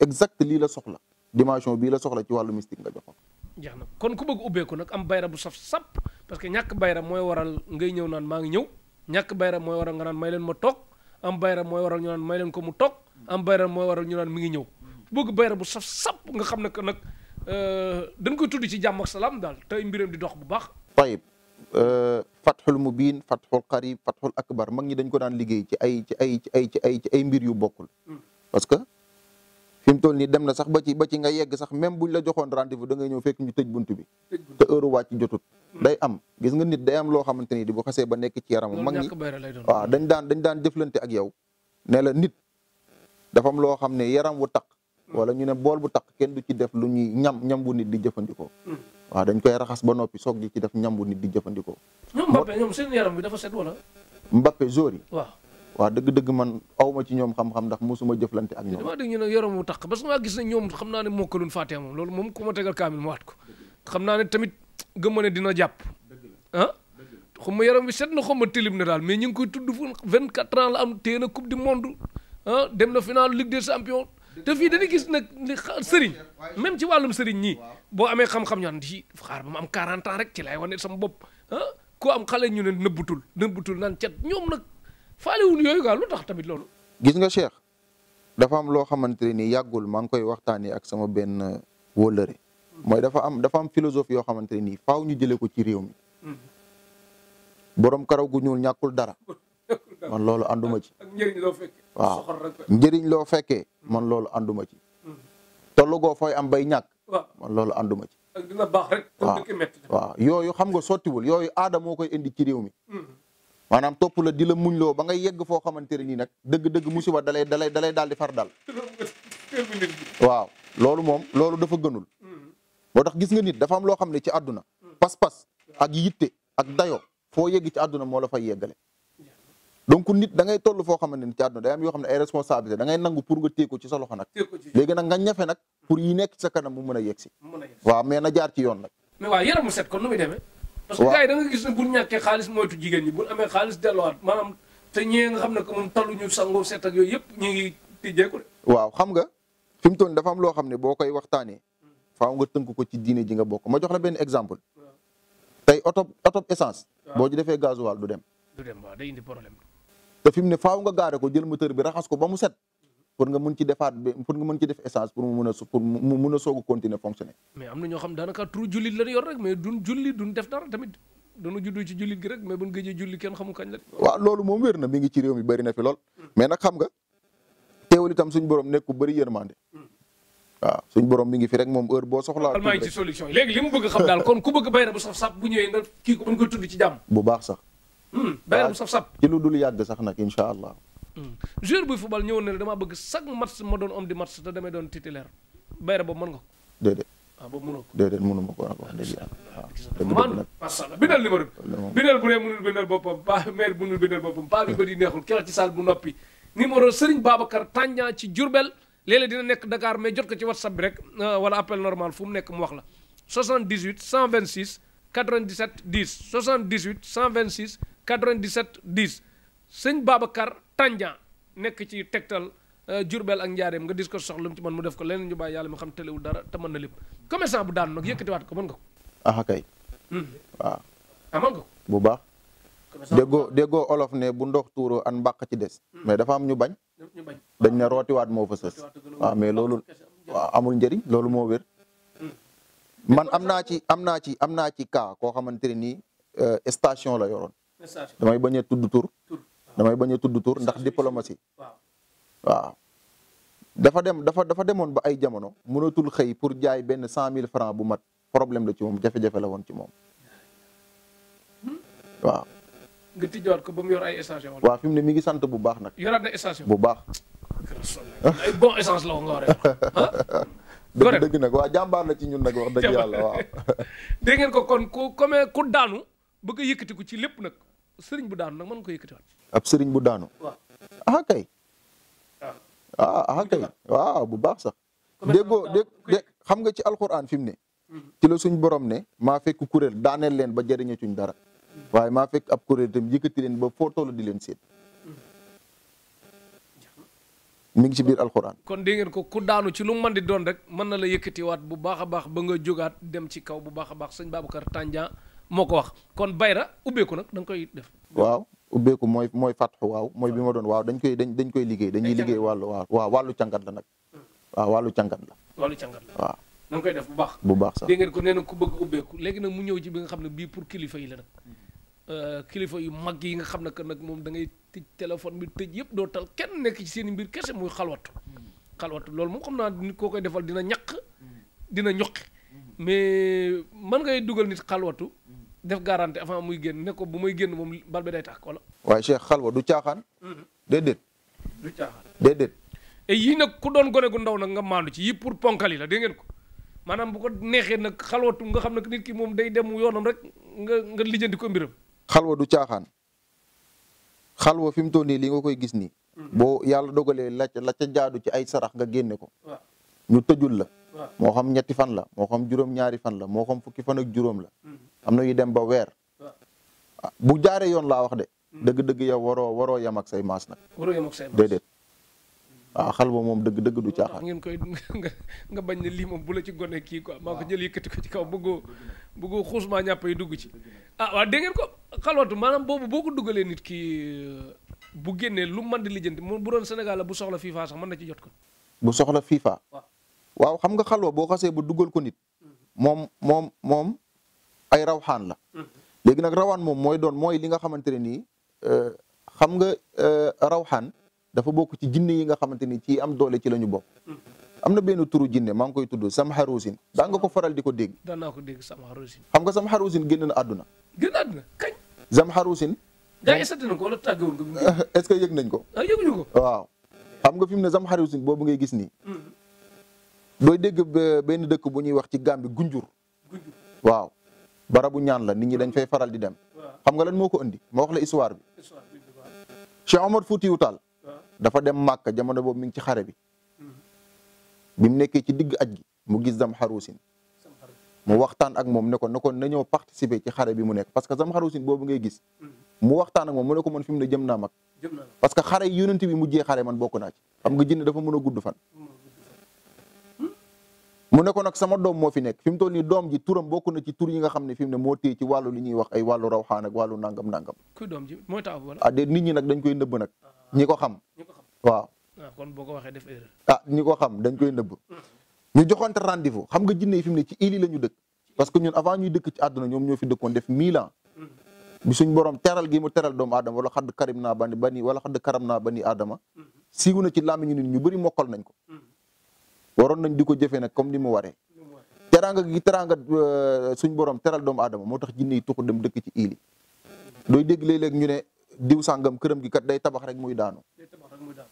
exact lii la soxla dimension bii la soxla ci wàllu mystique nga jox ko jeex na kon ku bëgg ubbeeku nag am bayra bu saf sap parce que ñàkk bayra mooy waral ngay ñëw naan maa ngi ñëw ñàkk bayra mooy waral nga naan may leen ma toog am bayra mooy waral ñu naan may leen ko mu toog am bayra mooy waral ñu naan mi ngi ñëw bëgg bayra bu saf sap nga xam ne que nag dañ koy tudd ci jàmm ak salaam daal tey mbiram di dox bu baax tayib fathul mubin fathul qarib fathul akbar mag ñi dañ ko daan liggéey ci ay mbir yu bokkul parce que fi mu toll nii dem na sax ba ci nga yegg sax même buñ la joxoon rendez-vous da ngay ñëw fekk ñu tëj bunt bi te heure wàcc jotut day am gis nga nit day am loo xamante ni di bu xasee ba nekk ci yaram mag ñi waaw dañ daan jëflante ak yow ne la nit dafa am loo xam ne yaram wu taq wala ñu ne bool bu taq kenn du ci def lu ñuy ñam bu nit di jëfandikoo waaw dañ koy raxas ba noppi soog di ci def ñam bu nit di jëfandikoo ñoom Mbappé ñoom seen yaram bi dafa set wala Mbappé jour yi waaw dëgg-dëgg man awma ci ñoom xam-xam ndax mosuma jëflante ak ñoom dama dégg ñu ne yaram wu taq parce que maa gis ne ñoom xam naa ne mokkalun fàttee moom loolu moom ku ma tegal kaamil ma waat ko xam naa ne tamit gëmma ne dina jàpp ah xuma yaram bi set na xuma tilim na daal mais ñu ngi koy tudd fu 24 ans la am téye na coupe du monde ah dem na final Ligue des champions te fii dañuy gis nag sëriñ même ci wàllum sëriñ ñii boo amee xam-xam ñaan di xaar ba ma am 40 ans rek ci lay wane sama bopp ah koo am xale ñu ne nëbbutul naan cet ñoom nag faalewul yooyu gaa lu tax tamit loolu gis nga Cheikh dafa am loo xamante ne ni yàggul maa ngi koy waxtaanee ak sama benn wóllëre mooy dafa am philosophie yoo xamante ne nii faaw ñu jëlee ko ci réew mi borom karaw gu ñuul ñàkkul dara man loolu ànduma ci waaw njëriñ loo fekkee man loolu ànduma ci tollugoo fooy am bay ñàkk. waaw man loolu ànduma ci. ak dina baax rek. waaw waaw yooyu xam nga sottiwul yooyu aada moo koy indi ci réew mi. maanaam topp la di la muñ loo ba ngay yegg foo xamante ne nii nag dëgg-dëgg musiba dalay daal di far dal. waaw loolu moom loolu dafa gënul. moo tax gis nga nit dafa am loo xam ne ci àdduna. pas-pas ak yitte ak dayo foo yegg ci àdduna moo la fay yeggale. donc nit da ngay toll foo xamante ne ci àdduna day am yoo xam ne ay responsabilité da ngay nangu pour nga téye ko ci sa loxo nag. léegi nag nga ñafe nag pour yi nekk sa kanam mu mën a yegg si. waaw mais na jaar ci yoon nag. mais waaw yaramu set kon nu muy demee. parce que gars yi da nga gis ne bu ñàkkee xaalis moytu jigéen ñi bu amee xaalis delluwaat maanaam te ñee nga xam ne que moom talluñu sangu set ak yooyu yëpp ñu ngi tijjeeku de. waaw xam nga fi mu toll dafa am loo xam ne boo koy waxtaanee faaw nga tënk ko ci diine ji nga bokk ma jox la benn exemple tey oto essence. boo ci defee gasoil du dem. du dem waaw day indi problème. te fi mu ne faaw nga gaare ko jël moteur bi raxas ko ba mu set pour nga mën ci defaat pour nga mën ci def essence pour mu mën a soog a continuer fonctionner. mais am na ñoo xam daanaka turu jullit la yor rek mais duñ julli duñ def dara tamit dañu juddu ci jullit gi rek mais buñ gëjee julli kenn xamul kañ la. waaw loolu moom wér na mi ngi ci réew mi bëri na fi lool mais nag xam nga teewul itam suñ borom nekk ku bëri yërmande. waaw suñ borom mi ngi fi rek moom heure boo soxlaa. maa ngi ci solution yi léegi li mu bëgg xam daal kon ku bëgg bayra bu saf sap bu ñëwee nga kii ko mën koy tudd ci jàmm. bu baax sax. bayra bu saf sap. ci lu dul yàgg sax nag incha allah. joueur buy football ñëwoon na ne damaa bëgg chaque match ma doon homme du match te damay doon titulaire bayra boobu mën nga ko. déedéet. waaw boobu mënoo ko. déedéet mënuma ko wax dëgg yàlla. waaw dëgg man macha allah bindal numéro bi. bindal bu ne mënul bindal boppam pa maire bu mënul bindal boppam pa bi ba di neexul keroog ci salle bu noppi numéro Serigne Babacar Tandian ci Diourbel léeg-léeg dina nekk Dakar mais jot ko ci WhatsApp bi rek wala appel normal fu mu nekk mu wax la 78 126 97 10 78 126 97 10 sëñ Babacar Tandian nekk ci Tektal Diourbel ak Njaareem nga dis ko soxla lu mu ci mën mu def ko leneen ñu bàyyi yàlla mu xam tëlewul dara te mën na lépp commerçant bu daanu nag yëkkatiwaat ko mën nga ko. ah kay. waaw. ah mën nga ko. bu baax. déggoo olof ne bu ndox tuuroo an mbàq ci des. mais dafa am ñu bañ. dañ ne rootiwaat moo fa sës. waaw mais loolu waaw amul njëriñ loolu moo wér. man am naa ci cas koo xamante ne nii station la yoroon. damay bañ a tudd tur ndax diplomatie. waaw dafa demoon ba ay jamono mënatul xëy pour jaay benn 100 000 francs bu mat problème la ci moom jafe-jafe la woon ci moom waaw. nga tijjiwaat ko ba mu yor ay station. waaw fi mu ne mi ngi sant bu baax nag. yoraat na station bu baax. ay bon essence la nga war a yor ah. dëgg nag waa jàmbaar la ci ñun nag wax dëgg yàlla waaw. dégg ngeen ko kon ku daanu bëgg a yëkkati ko ci lépp nag sëriñ bu daanu nag mën nga ko yëkkatiwaat. ab sëriñ bu daanu. waaw kay. kay waaw bu baax sax. xam nga ci alxuraan fi mu ne. ci la suñ borom ne maa fekk kuréel daaneel leen ba jëriñatuñ dara. waaye maa fekk ab kuréel itam yëkkati leen ba foo toll di leen seet. mi ngi ci biir alxuraan. kon dégg ngeen ko ku daanu ci lu mu mën di doon rek mën na la yëkkatiwaat bu baax a baax ba nga jógaat dem ci kaw bu baax a baax sëñ Babacar Tandian moo ko wax kon bayra ubbeeku nag da nga koy def. waaw ubbeeku mooy fatxu waaw mooy bi ma doon waaw dañ koy liggéey dañuy liggéey wàllu waaw wàllu càngat la nag. waaw wàllu càngat la. wàllu càngat la waaw. da nga koy def bu baax. bu baax sax dégg ngeen ko nee na ku bëgg ubbeeku léegi nag mu ñëw ci bi nga xam ne bii pour kilifa yi la nag. kilifa yu mag yi nga xam ne que nag moom da ngay tëj téléphone bi tëj yëpp doo tal kenn nekk ci seen i mbir kese muy xalwatu loolu moom xam naa nit koo koy defal dina ñaq dina ñoqi mais mën ngay dugal nit xalwatu def garantie avant muy génn ne ko bu muy génn moom bal bi day tàkk wala. waaye Cheikh xalwa du caaxaan. déedéet. du caaxaan déedéet. et yii nag ku doon gone gu ndaw nag nga maandu ci yii pour ponkal yi la dégg ngeen ko maanaam bu ko neexee nag xalwatu nga xam ne nit ki moom day dem yoonam rek nga lijjanti ko mbiram. xalwa du caaxaan xalwa fi mu toll nii li nga koy gis nii. boo yàlla dogalee la ca jaadu ci ay sarax nga génne ko. ñu tëjul la. moo xam ñetti fan la moo xam juróom-ñaari fan la moo xam fukki fan ak juróom la. am na yu dem ba weer. bu jaaree yoon laa wax de. dëgg-dëgg yow waroo yam ak say maas nag. waroo yam ak say maas déedéet. waaw xalwa moom dëgg du caaxaan. ngeen koy nga bañ ne lii moom bu la ci gone kii quoi maa ko jël yëkkati ko ci kaw bëggoo xuusmaa ñàpp yi dugg ci. waaw dégg ngeen ko xalwatu maanaam boobu boo ko dugalee nit ki bu génnee lu mën di lijjanti moom bu doon Sénégal la bu soxla FIFA sax mën na ci jot ko. bu soxla FIFA. waaw xam nga xalwa boo xasee ba dugal ko nit. moom ay rawxaan la. léegi nag rawaan moom mooy li nga xamante ne nii xam nga rawxaan dafa bokk ci jinne yi nga xamante ni ci am doole ci la ñu bokk. am na benn turu jinne maa ngi koy tudd Samharusin daa nga ko faral di ko dégg. daan naa ko dégg Samharusin. xam nga Samharusin génn na àdduna. génn na àdduna kañ. Samharusin. gaa yi sant nañ ko wala tàggewuñ ko. est-ce que yëg nañ ko. yëguñu ko. waaw xam nga fi mu ne Samharusin boobu ngay gis nii. dooy dégg benn dëkk bu ñuy wax ci Gàmbi Gunjur. waaw barabu ñaan la nit ñi dañ fay faral di dem. xam nga lan moo ko indi ma wax la histoire bi. Cheikh Omar Foutiyou Tall dafa dem Màkka jamono boobu mi ngi ci xare bi. bi mu nekkee ci digg aj gi mu gis Samharusin mu waxtaan ak moom ne ko na ñëw participer ci xare bi mu nekk parce que Samharusin boobu ngay gis mu waxtaan ak moom mu ne ko man fi mu ne jëm naa mag parce que xare yi yonent bi mujjee xare man bokk naa ci xam nga jinne dafa mën a gudd fan. mu ne ko nag sama doom moo fi nekk fi mu toll nii doom ji turam bokk na ci tur yi nga xam ne fi mu ne moo téye ci wàllu li ñuy wax ay wàllu rawxaan ak wàllu nangam. kuy doom ji mooy taw wala. de nit ñi nag dañ koy nëbb nag ñi ko xam. waaw. kon boo ko waxee def erreur. ñi ko xam dañ koy nëbb. ñu joxonte rendez-vous xam nga jinne yi fi mu ne ci île la ñu dëkk parce que ñun avant ñuy dëkk ci àdduna ñoom ñoo fi dëkkoon def 1000 ans. bi suñ borom teral gi mu teral doomu aadama wala xadd karim naa bani wala xadd karam naa bani aadama siiw na ci làmmiñu nit ñu bëri mokkal nañ ko. waroon nañ di ko jëfee nag comme ni mu waree. teraanga suñ borom teral doomu aadama moo tax jinne yi tuxu dem dëkk ci île yi dooy dégg léeg-léeg ñu ne diw sàngam këram gi kat day tabax rek muy daanu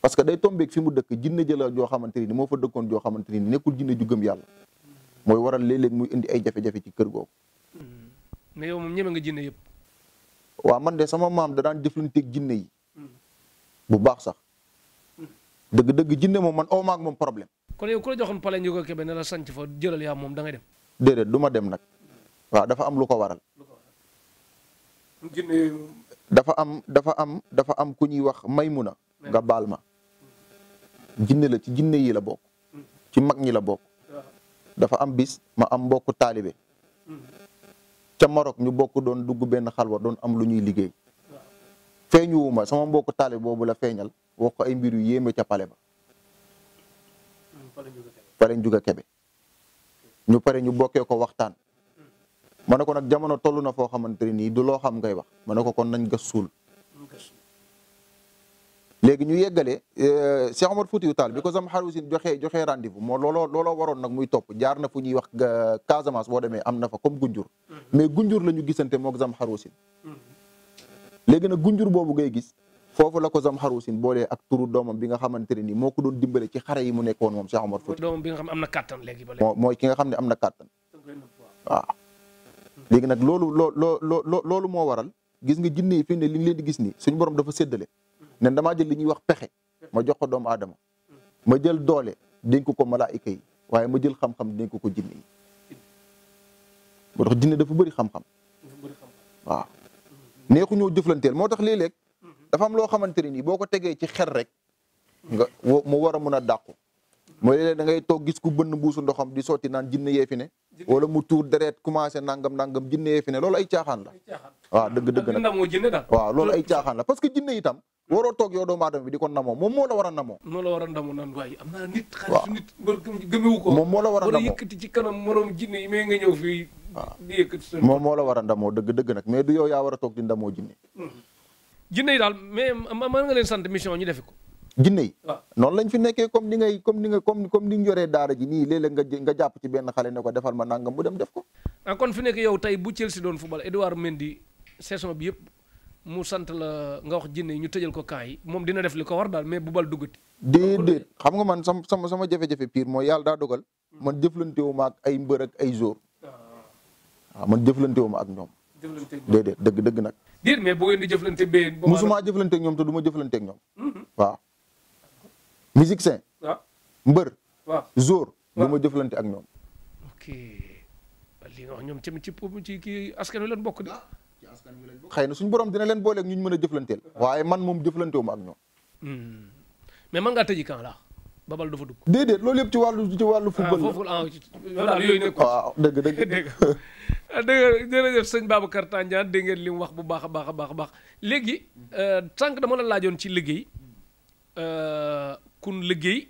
parce que day tombeeg fi mu dëkk jinne jëla joo xamante ni moo fa dëkkoon joo xamante ni nekkul jinne ju gëm yàlla mooy waral léeg-léeg muy indi ay jafe-jafe ci kër googu. mais yow moom ñeme nga jinne yëpp. waaw man de sama maam da daan jëflanteeg jinne yi bu baax sax dëgg-dëgg jinne moom man aw ma ak moom problème. kon yow ku la joxoon pale Ndiouga Kébé ne la sanc fa jëlal yaa moom da ngay dem. déedéet du ma dem nag waaw dafa am lu ko waral. dafa am ku ñuy wax Maymuna nga baal ma jinne la ci jinne yi la bokk ci mag ñi la bokk dafa am bis ma am mbokku taalibe ca Maroc ñu bokk doon dugg benn xalwa doon am lu ñuy liggéey feeñuwuma sama mbokku taalibe boobu la feeñal wax ko ay mbir yu yéeme ca pale ba pale Ndiouga Kébé ñu pare ñu bokkee ko waxtaan ma ne ko nag jamono toll na foo xamante nii du loo xam ngay wax ma ne ko kon nañ gas suul léegi ñu yeggalee Cheikh Omar Foutiyou Tall bi ko Samharusin joxee rendez-vous moo looloo waroon nag muy topp jaar na fu ñuy wax Casamance boo demee am na fa comme Gunjur mais Gunjur la ñu gisante moog Samharusin léegi nag Gunjur boobu ngay gis foofu la ko Samharusin boolee ak turu doomam bi nga xamante ne nii moo ko doon dimbale ci xare yi mu nekkoon moom Cheikh Omar Foutiyou doomam bi nga xam am na kàttan léegi ba mooy ki nga xam ne am na kàttan waaw léegi nag loolu moo waral gis nga jinne yi fi ne li ñu leen di gis nii suñu borom dafa séddale ne damaa jël li ñuy wax pexe ma jox ko doomu aadama ma jël doole dénk ko malaayika yi waaye ma jël xam-xam dénk ko jinne yi moo tax jinne dafa bëri xam-xam waaw neexu ñoo jëflanteel moo tax léeg-léeg dafa am loo xamante ne nii boo ko tegee ci xel rek nga mu war a mun a dàqu mooy léeg-léeg da ngay toog gis ku bënn mbuusu ndoxam di sotti naan jinne yee fi ne wala mu tuur deret commencé nangam jinne yee fi ne loolu ay caaxaan la waaw dëgg nag waaw loolu ay caaxaan la parce que jinne itam waroo toog yow doomu aadama bi di ko namoo moom moo la war a namoo naan waaye am naa nit xaalis nit gëmewu ko moom moo la war a ndamoo yëkkati ci kanam moroom jinne yi mais nga ñëw fii di yëkkati moom moo la war a ndamoo dëgg nag mais du yow yaa war a toog di ndamoo jinne yi daal mais mën nga leen sant mission ñu defi ko jinne yi noonu lañ fi nekkee comme ni ñu yoree daara ji nii léeg-léeg nga jàpp ci benn xale ne ko defal ma nangam mu dem def ko kon fi nekk yow tey bu Chelsea doon football Edouard Mendy saison bi yëpp mu sant la nga wax jinne yi ñu tëjal ko camp yi moom dina def li ko war daal mais bu bal duggati déedéet xam nga man sama jafe-jafe pire mooy yàlla daa dogal man jëflantewu ma ak ay mbër ak ay jour waaw man jëflantewu ma ak ñoom déedéet dëgg nag déet mais bu ngeen di jëflante bee musuma jëflante ak ñoom te du ma jëflante ak ñoom waaw musicien mbër jour du ma jëflante ak ñoom ok li nga wax ñoom tamit ci kii askan wi leen bokk di xëy na suñu borom dina leen booleeg ñu mën a jëflanteel waaye man moom jëflante wu ma ak ñoom mais man ngaa tëji kan la babal dafa dugg déedéet loolu yëpp ci wàllu football la yooyu nekk waaw dëgg dëgg jërëjëf sëñ Babacar Tandian dégg ngeen li mu wax bu baax a baax léegi sànq dama la laajoon ci liggéey kun liggéey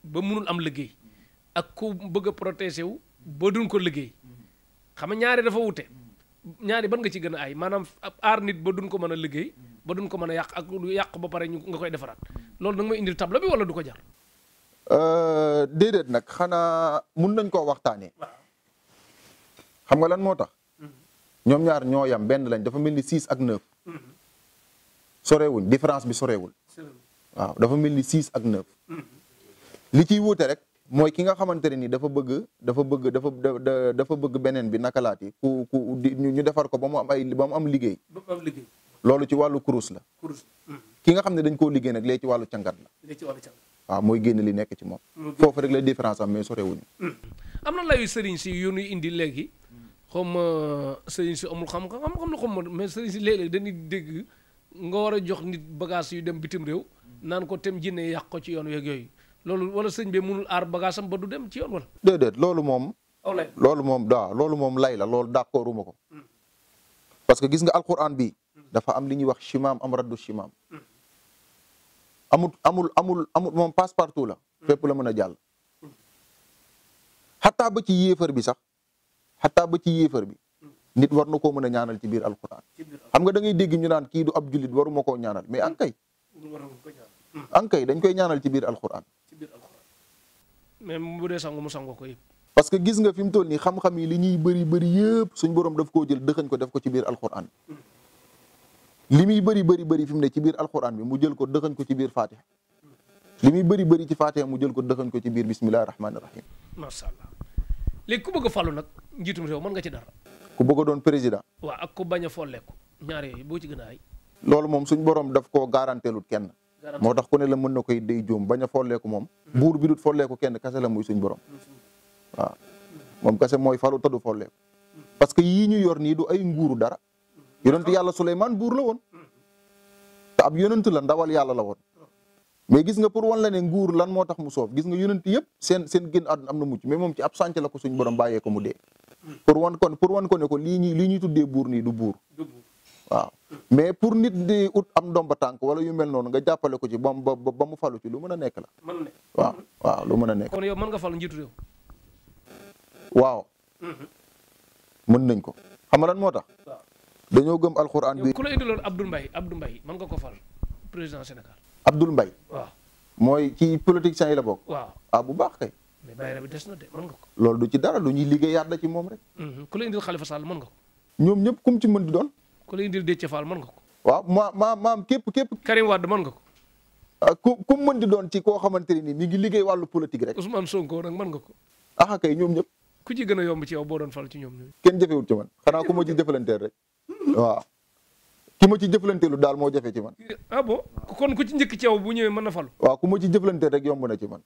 ba munul am liggéey ak ku bëgg a protéger wu ba duñ ko liggéey xam nga ñaari dafa wute ñaari ban nga ci gën a ay maanaam aar nit ba duñ ko mën a liggéey ba duñ ko mën a yàq ak yàq ba pare nga koy defaraat loolu da nga may indil tableau bi wala du ko jar déedéet nag xanaa mun nañ koo waxtaanee. xam nga lan moo tax. ñoom ñaar ñoo yam benn lañ dafa mel ni 6 ak 9. sorewuñ différence bi sorewul. waaw dafa mel ni 6 ak 9. li ciy wuute rek mooy ki nga xamante ne ni dafa bëgg beneen bi naka laati ñu defar ko ba mu am liggéey. loolu ci wàllu kurus la. ki nga xam ne dañ koo liggéey nag léegi ci wàllu cangat la. waaw mooy génn li nekk ci moom. foofu rek la différence am mais sorewuñu. am na layu sëriñ si yu ñuy indi léegi comme sëriñ si amul xam-xam na xam mais sëriñ si léeg-léeg dañuy dégg nga war a jox nit bagage yu dem bitim réew naan ko tem jinne yàq ko ci yoon yeeg yooyu loolu wala sëñ bi mënul aar bagage am ba du dem ci yoon wala. déedéet loolu moom. loolu moom lay la loolu d'accorduma ko. parce que gis nga alquran bi dafa am li ñuy wax shimaam am raddu shimaam. amul moom passe partout la. fépp la mën a jàll. xataa ba ci yéefar bi sax nit war na koo mën a ñaanal ci biir alquran. xam nga da ngay dégg ñu naan kii du ab jullit waruma koo ñaanal mais ankay dañ koy ñaanal ci biir alquran. mais bu dee sangu mu sango ko yëpp. parce que gis nga fi mu toll nii xam-xam yi li ñuy bëri yëpp suñ borom daf koo jël dëxañ ko def ko ci biir alquran. li muy bëri fi mu ne ci biir alquran bi mu jël ko dëxañ ko ci biir fatiha. li muy bëri ci fatiha mu jël ko dëxañ ko ci biir bismillahi rahmaani rahim. macha allah léegi ku bëgg a falu nag njiitum réew mën nga ci dara. ku bëgg a doon président. waaw ak ku bañ a folleeku ñaar yooyu boo ci gën a ay. loolu moom suñ borom daf koo garanteelut kenn. moo tax ku ne la mën na koy day jóom bañ a folleeku moom. buur bi dut folleeku kenn kase la muy suñ borom. waaw moom kase mooy falu tadu folleeku. parce que yii ñu yor nii du ay nguuru dara. yonentu yàlla Suleymaan buur la woon. te ab yonentu la ndawal yàlla la woon. mais gis nga pour wan la ne nguur lan moo tax mu soof gis nga yonent yëpp seen génn àdduna am na mucc mais moom ci ab sànc la ko suñ borom bàyyee ko mu dee. pour wan ko ne ko lii ñuy tuddee buur nii du buur. waaw mais pour nit di ut am ndomba tànk wala yu mel noonu nga jàppale ko ci ba mu falu ci lu mën a nekk la. waaw lu mën a nekk. kon yow mën nga falu njiitu réew. waaw. mën nañ ko xam nga lan moo tax. dañoo gëm alxuraan bi. ku la indiloon Abdoul Mbaye mën nga ko fal président Sénégal. Abdoul Mbaye. waaw mooy ci politiciens yi la bokk. waaw bu baax kay. mais bayra bi des na de mën nga ko. loolu du ci dara lu ñuy liggéeyaat la ci moom rek. ku la indil Khalifa Sall mën nga ko. ñoom ñëpp kum ci mën di doon. ku la indil Déthié Fall mën nga ko. waaw maam képp. Karim Wade mën nga ko. ku mën di doon ci koo xamante ne nii mi ngi liggéey wàllu politique rek. Ousmane Sonko nag mën nga ko. kay ñoom ñëpp. ku ci gën a yomb ci yow boo doon fal ci ñoom ñooñu. kenn jafewut ci man xanaa ku ma ci jëfalanteel rek. waaw ki ma ci jëflanteelu daal moo jafe ci man. ah bon kon ku ci njëkk ci yow bu ñëwee mën na falu. waaw ku ma ci jëflanteel rek yomb na ci man.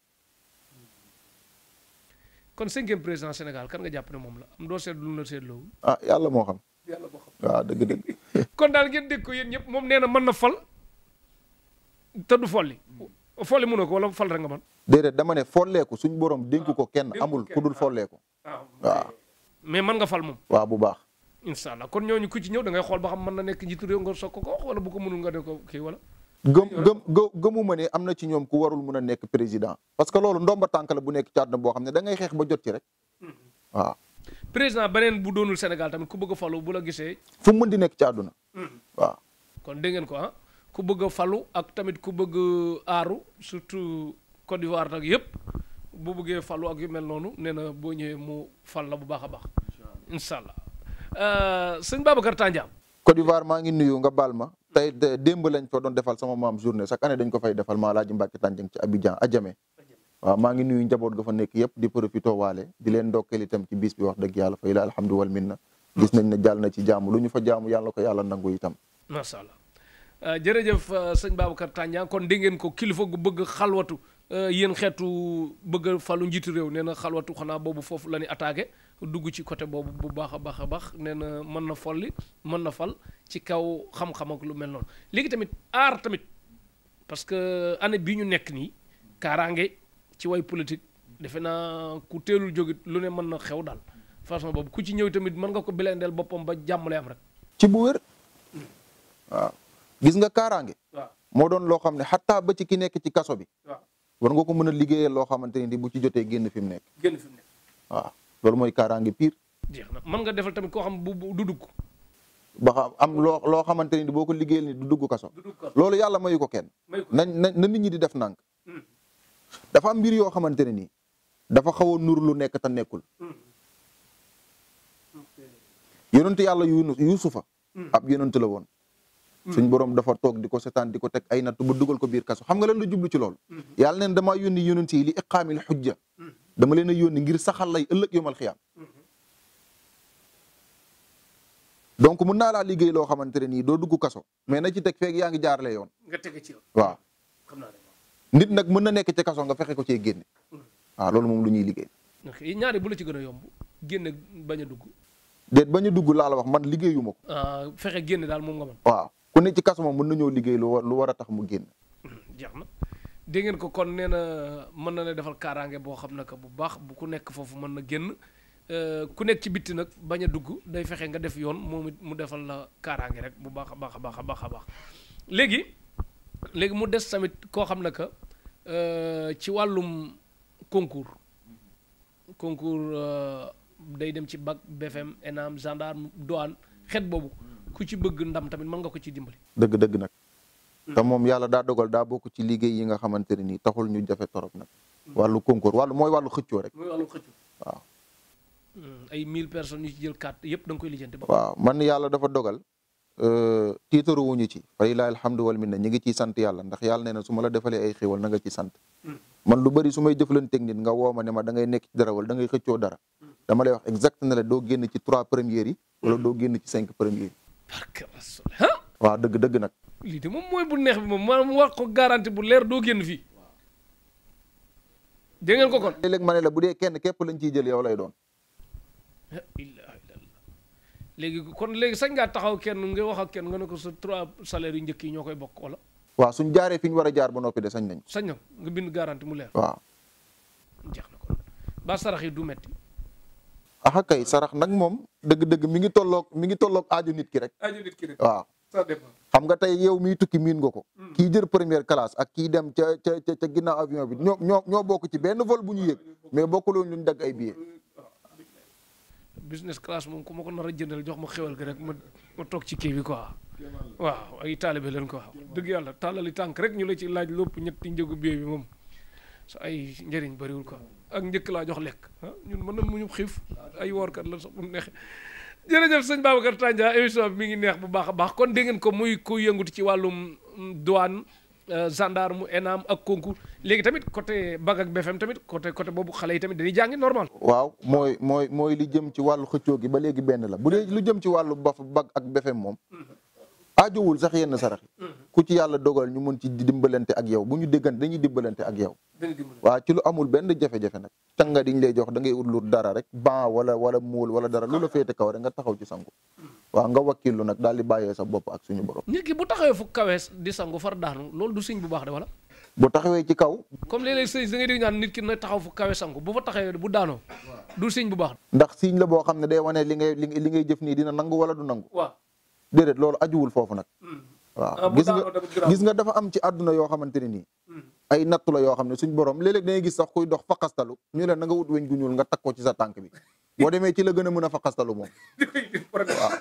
kon 5e président Sénégal kan nga jàpp ne moom la am doo seetlu lu la seetloowul. yàlla moo xam. waaw dëgg. kon daal ngeen dégg ko yéen ñëpp moom nee na mën na fal te du folli. folli mënoo ko wala fal rek nga mën. déedéet dama ne folleeku suñ borom dénk ko kenn amul ku dul folleeku. waaw mais mën nga fal moom. waaw bu baax. incha allah kon ñooñu ku ci ñëw da ngay xool ba xam mën na nekk njiitu réew nga soog ko wax wala bu ko mënul nga ne ko kii wala. gëmuma ne am na ci ñoom ku warul mun a nekk président parce que loolu ndomba tànk la bu nekk ci àdduna boo xam ne da ngay xeex ba jot ci rek waaw. président beneen bu doonul Sénégal tamit ku bëgg a falu bu la gisee. fu mu mën di nekk ci àdduna. waaw. kon dégg ngeen ko ku bëgg a falu ak tamit ku bëgg aaru surtout Côte d'Ivoire nag yëpp bu bëggee falu ak yu mel noonu nee na boo ñëwee mu fal la bu baax a baax. incha allah sëñ Babacar Tandiam. Côte d'Ivoire maa ngi nuyu nga baal ma tey démb lañ fa doon defal sama maam journée chaque année dañ ko fay defal maa Alaaji Mbàkke Tandiang ci Abidjan Adjamé waaw maa ngi nuyu njaboot ga fa nekk yëpp di profité waale di leen ndokkeel itam ci bis bi wax dëgg yàlla fay la alhamdu wal minna gis nañ ne jàll na ci jaamu lu ñu fa jaamu yàlla ko yàlla nangu itam. macha allah jërëjëf sëñ Babacar Tandiang kon dégg ngeen ko kilifa gu bëgg xalwatu yéen xeetu bëgg falu njiitu réew nee na xalwatu xanaa boobu foofu la ñuy attaqué dugg ci côté boobu bu baax a baax nee na mën na folli mën na fal ci kaw xam-xam ak lu mel noonu léegi tamit aar tamit parce que année bii ñu nekk nii kaaraange ci way politique defe naa ku teelul jógit lu ne mën na xew daal façon boobu ku ci ñëw tamit mën nga ko bilendeel boppam ba jàmm lay am rek. ci bu wér waaw gis nga kaaraange. waaw moo doon loo xam ne xataa ba ci ki nekk ci kaso bi. war nga ko mën a liggéeyal loo xamante ni bu ci jotee génn fi mu nekk. waaw loolu mooy kaaraange pire. jeex na mën nga defal tamit koo xam bu du dugg. ba xam am loo xamante ni boo ko liggéeyal ni du dugg kaso. loolu yàlla mayu ko kenn. na nit ñi di def nànk. dafa am mbir yoo xamante ne nii dafa xaw a nur lu nekk te nekkul. yonent yàlla Yuusufa ab yonent la woon. suñ borom dafa toog di ko setaan di ko teg ay natt ba dugal ko biir kaso xam nga lan la jublu ci loolu. yàlla neen damaa yónni yonent yi li iqaamil xujja dama leen a yónni ngir saxal lay ëllëg yomal xiyaam. donc mun naa laa liggéey loo xamante ne nii doo dugg kaso mais na ci teg feeg yaa ngi jaarale yoon. nga tege ci yoon. waaw xam naa ne nit nag mën na nekk ci kaso nga fexe ko cee génne. waaw loolu moom lu ñuy liggéey. ok ñaari bu la ci gën a yomb génne bañ a dugg. déet bañ a dugg laa la wax man liggéeyuma ko. fexe génne daal moom nga mën. waaw ku ne ci kaso moom mën nañoo liggéey lu war a tax mu génn. jeex na dégg ngeen ko kon nee na mën na ne defal kaaraange boo xam ne que bu baax bu ku nekk foofu mën na génn ku nekk ci bitti nag bañ a dugg day fexe nga def yoon moom it mu defal la kaaraange rek bu baax a baax a baax a baax a baax léegi mu des tamit koo xam ne que ci wàllum concours day dem ci bac BFM ENAM gendarme douane xeet boobu ku ci bëgg ndam tamit mën nga ko ci dimbali. dëgg nag. te moom yàlla daa dogal daa bokk ci liggéey yi nga xamante ne nii taxul ñu jafe torop nag. wàllu concours mooy wàllu xëccoo rek. mooy wàllu xëccoo. waaw. ay 1000 personnes yu ci jël carte yëpp da nga koy lijjanti ba. waaw man yàlla dafa dogal. tiitaru wuñu ci. fa lillahi alhamdu wal minna ñu ngi ciy sant yàlla ndax yàlla nee na su ma la defalee ay xéwal na nga ci sant. man lu bëri su may jëflanteeg nit nga woo ma ne ma da ngay nekk ci dara wala da ngay xëccoo dara. dama lay wax exact ne la doo génn ci 3 premières yi. wala doo génn ci 5 premières yi. waaw dëgg nag. lii de moom mooy bu neex bi moom maanaam wax ko garanti bu leer doo génn fii. dégg ngeen ko kon. léeg-léeg ma ne la bu dee kenn képp lañ ciy jël yow lay doon. léegi sañ ngaa taxaw kenn nga wax ak kenn nga ne ko sa 3 salaires yu njëkk yi ñoo koy bokk wala. waaw suñ jaaree fi ñu war a jaar ba noppi de sañ nañ. sañ na nga bind garanti mu leer. waaw. jeex na kon ba sarax yi du metti. ah kay sarax nag moom dëgg mi ngi tolloog aaju nit ki rek. waaw. xam nga tey yow miy tukki miin nga ko. kii jër première classe ak kii dem ca ginnaaw avion bi ñoo bokk ci benn vol bu ñu yëg mais bokkuloo ñu dagg ay billets. business class moom ku ma ko nar a jëndal jox ma xewal gi rek ma toog ci kii bi quoi. waaw ay taalibe leen quoi dëgg yàlla tàllali tànk rek ñu la ci laaj lépp ñetti njëgu billet bi moom sa ay njëriñ bëriwul quoi ak njëkk laa jox lekk ñun mën na mu ñu xiif ay woorkat la sax mu neex. jërëjëf sëñ Babacar Tandia émission bi mi ngi neex bu baax a baax kon dégg ngeen ko muy ku yëngutu ci wàllum douane gendarme ENAM ak concours léegi tamit côté bac ak BFM tamit côté boobu xale yi tamit dañuy jàngi normal. waaw mooy li jëm ci wàllu xëccoo gi ba léegi benn la bu dee lu jëm ci wàllu bac ak BFM moom. aajowul sax yenn sarax yi ku ci yàlla dogal ñu mën ci dimbalante ak yow bu ñu déggante dañuy dimbalante ak yow. waaw ci lu amul benn jafe-jafe nag. tanga diñ lay jox da ngay ut lu dara rek ban wala muul wala dara lu la féete kaw rek nga taxaw ci sangu. waaw nga wakkilu nag daal di bàyyee sa bopp ak suñu borom. nit ki bu taxawee fu kawees di sangu far daanu loolu du signe bu baax de wala. bu taxawee ci kaw. comme léeg-léeg sëñ da ngay dégg ñaan nit ki na taxaw fu kawe sangu bu fa taxawee bu daanoo du signe bu baax. ndax signe la boo xam ne day wane li ngay jëf nii dina nangu wala du nangu. waaw déedéet loolu ajuwul foofu nag. waaw gis nga dafa am ci àdduna yoo xamante ne nii. ay nattu la yoo xam ne suñ borom léeg-léeg dangay gis sax kuy dox faqastalu ñu leen na nga wut weñ gu ñuul nga takk ko ci sa tànk bi boo demee ci la gën a mën a faqastalu moom. waaw.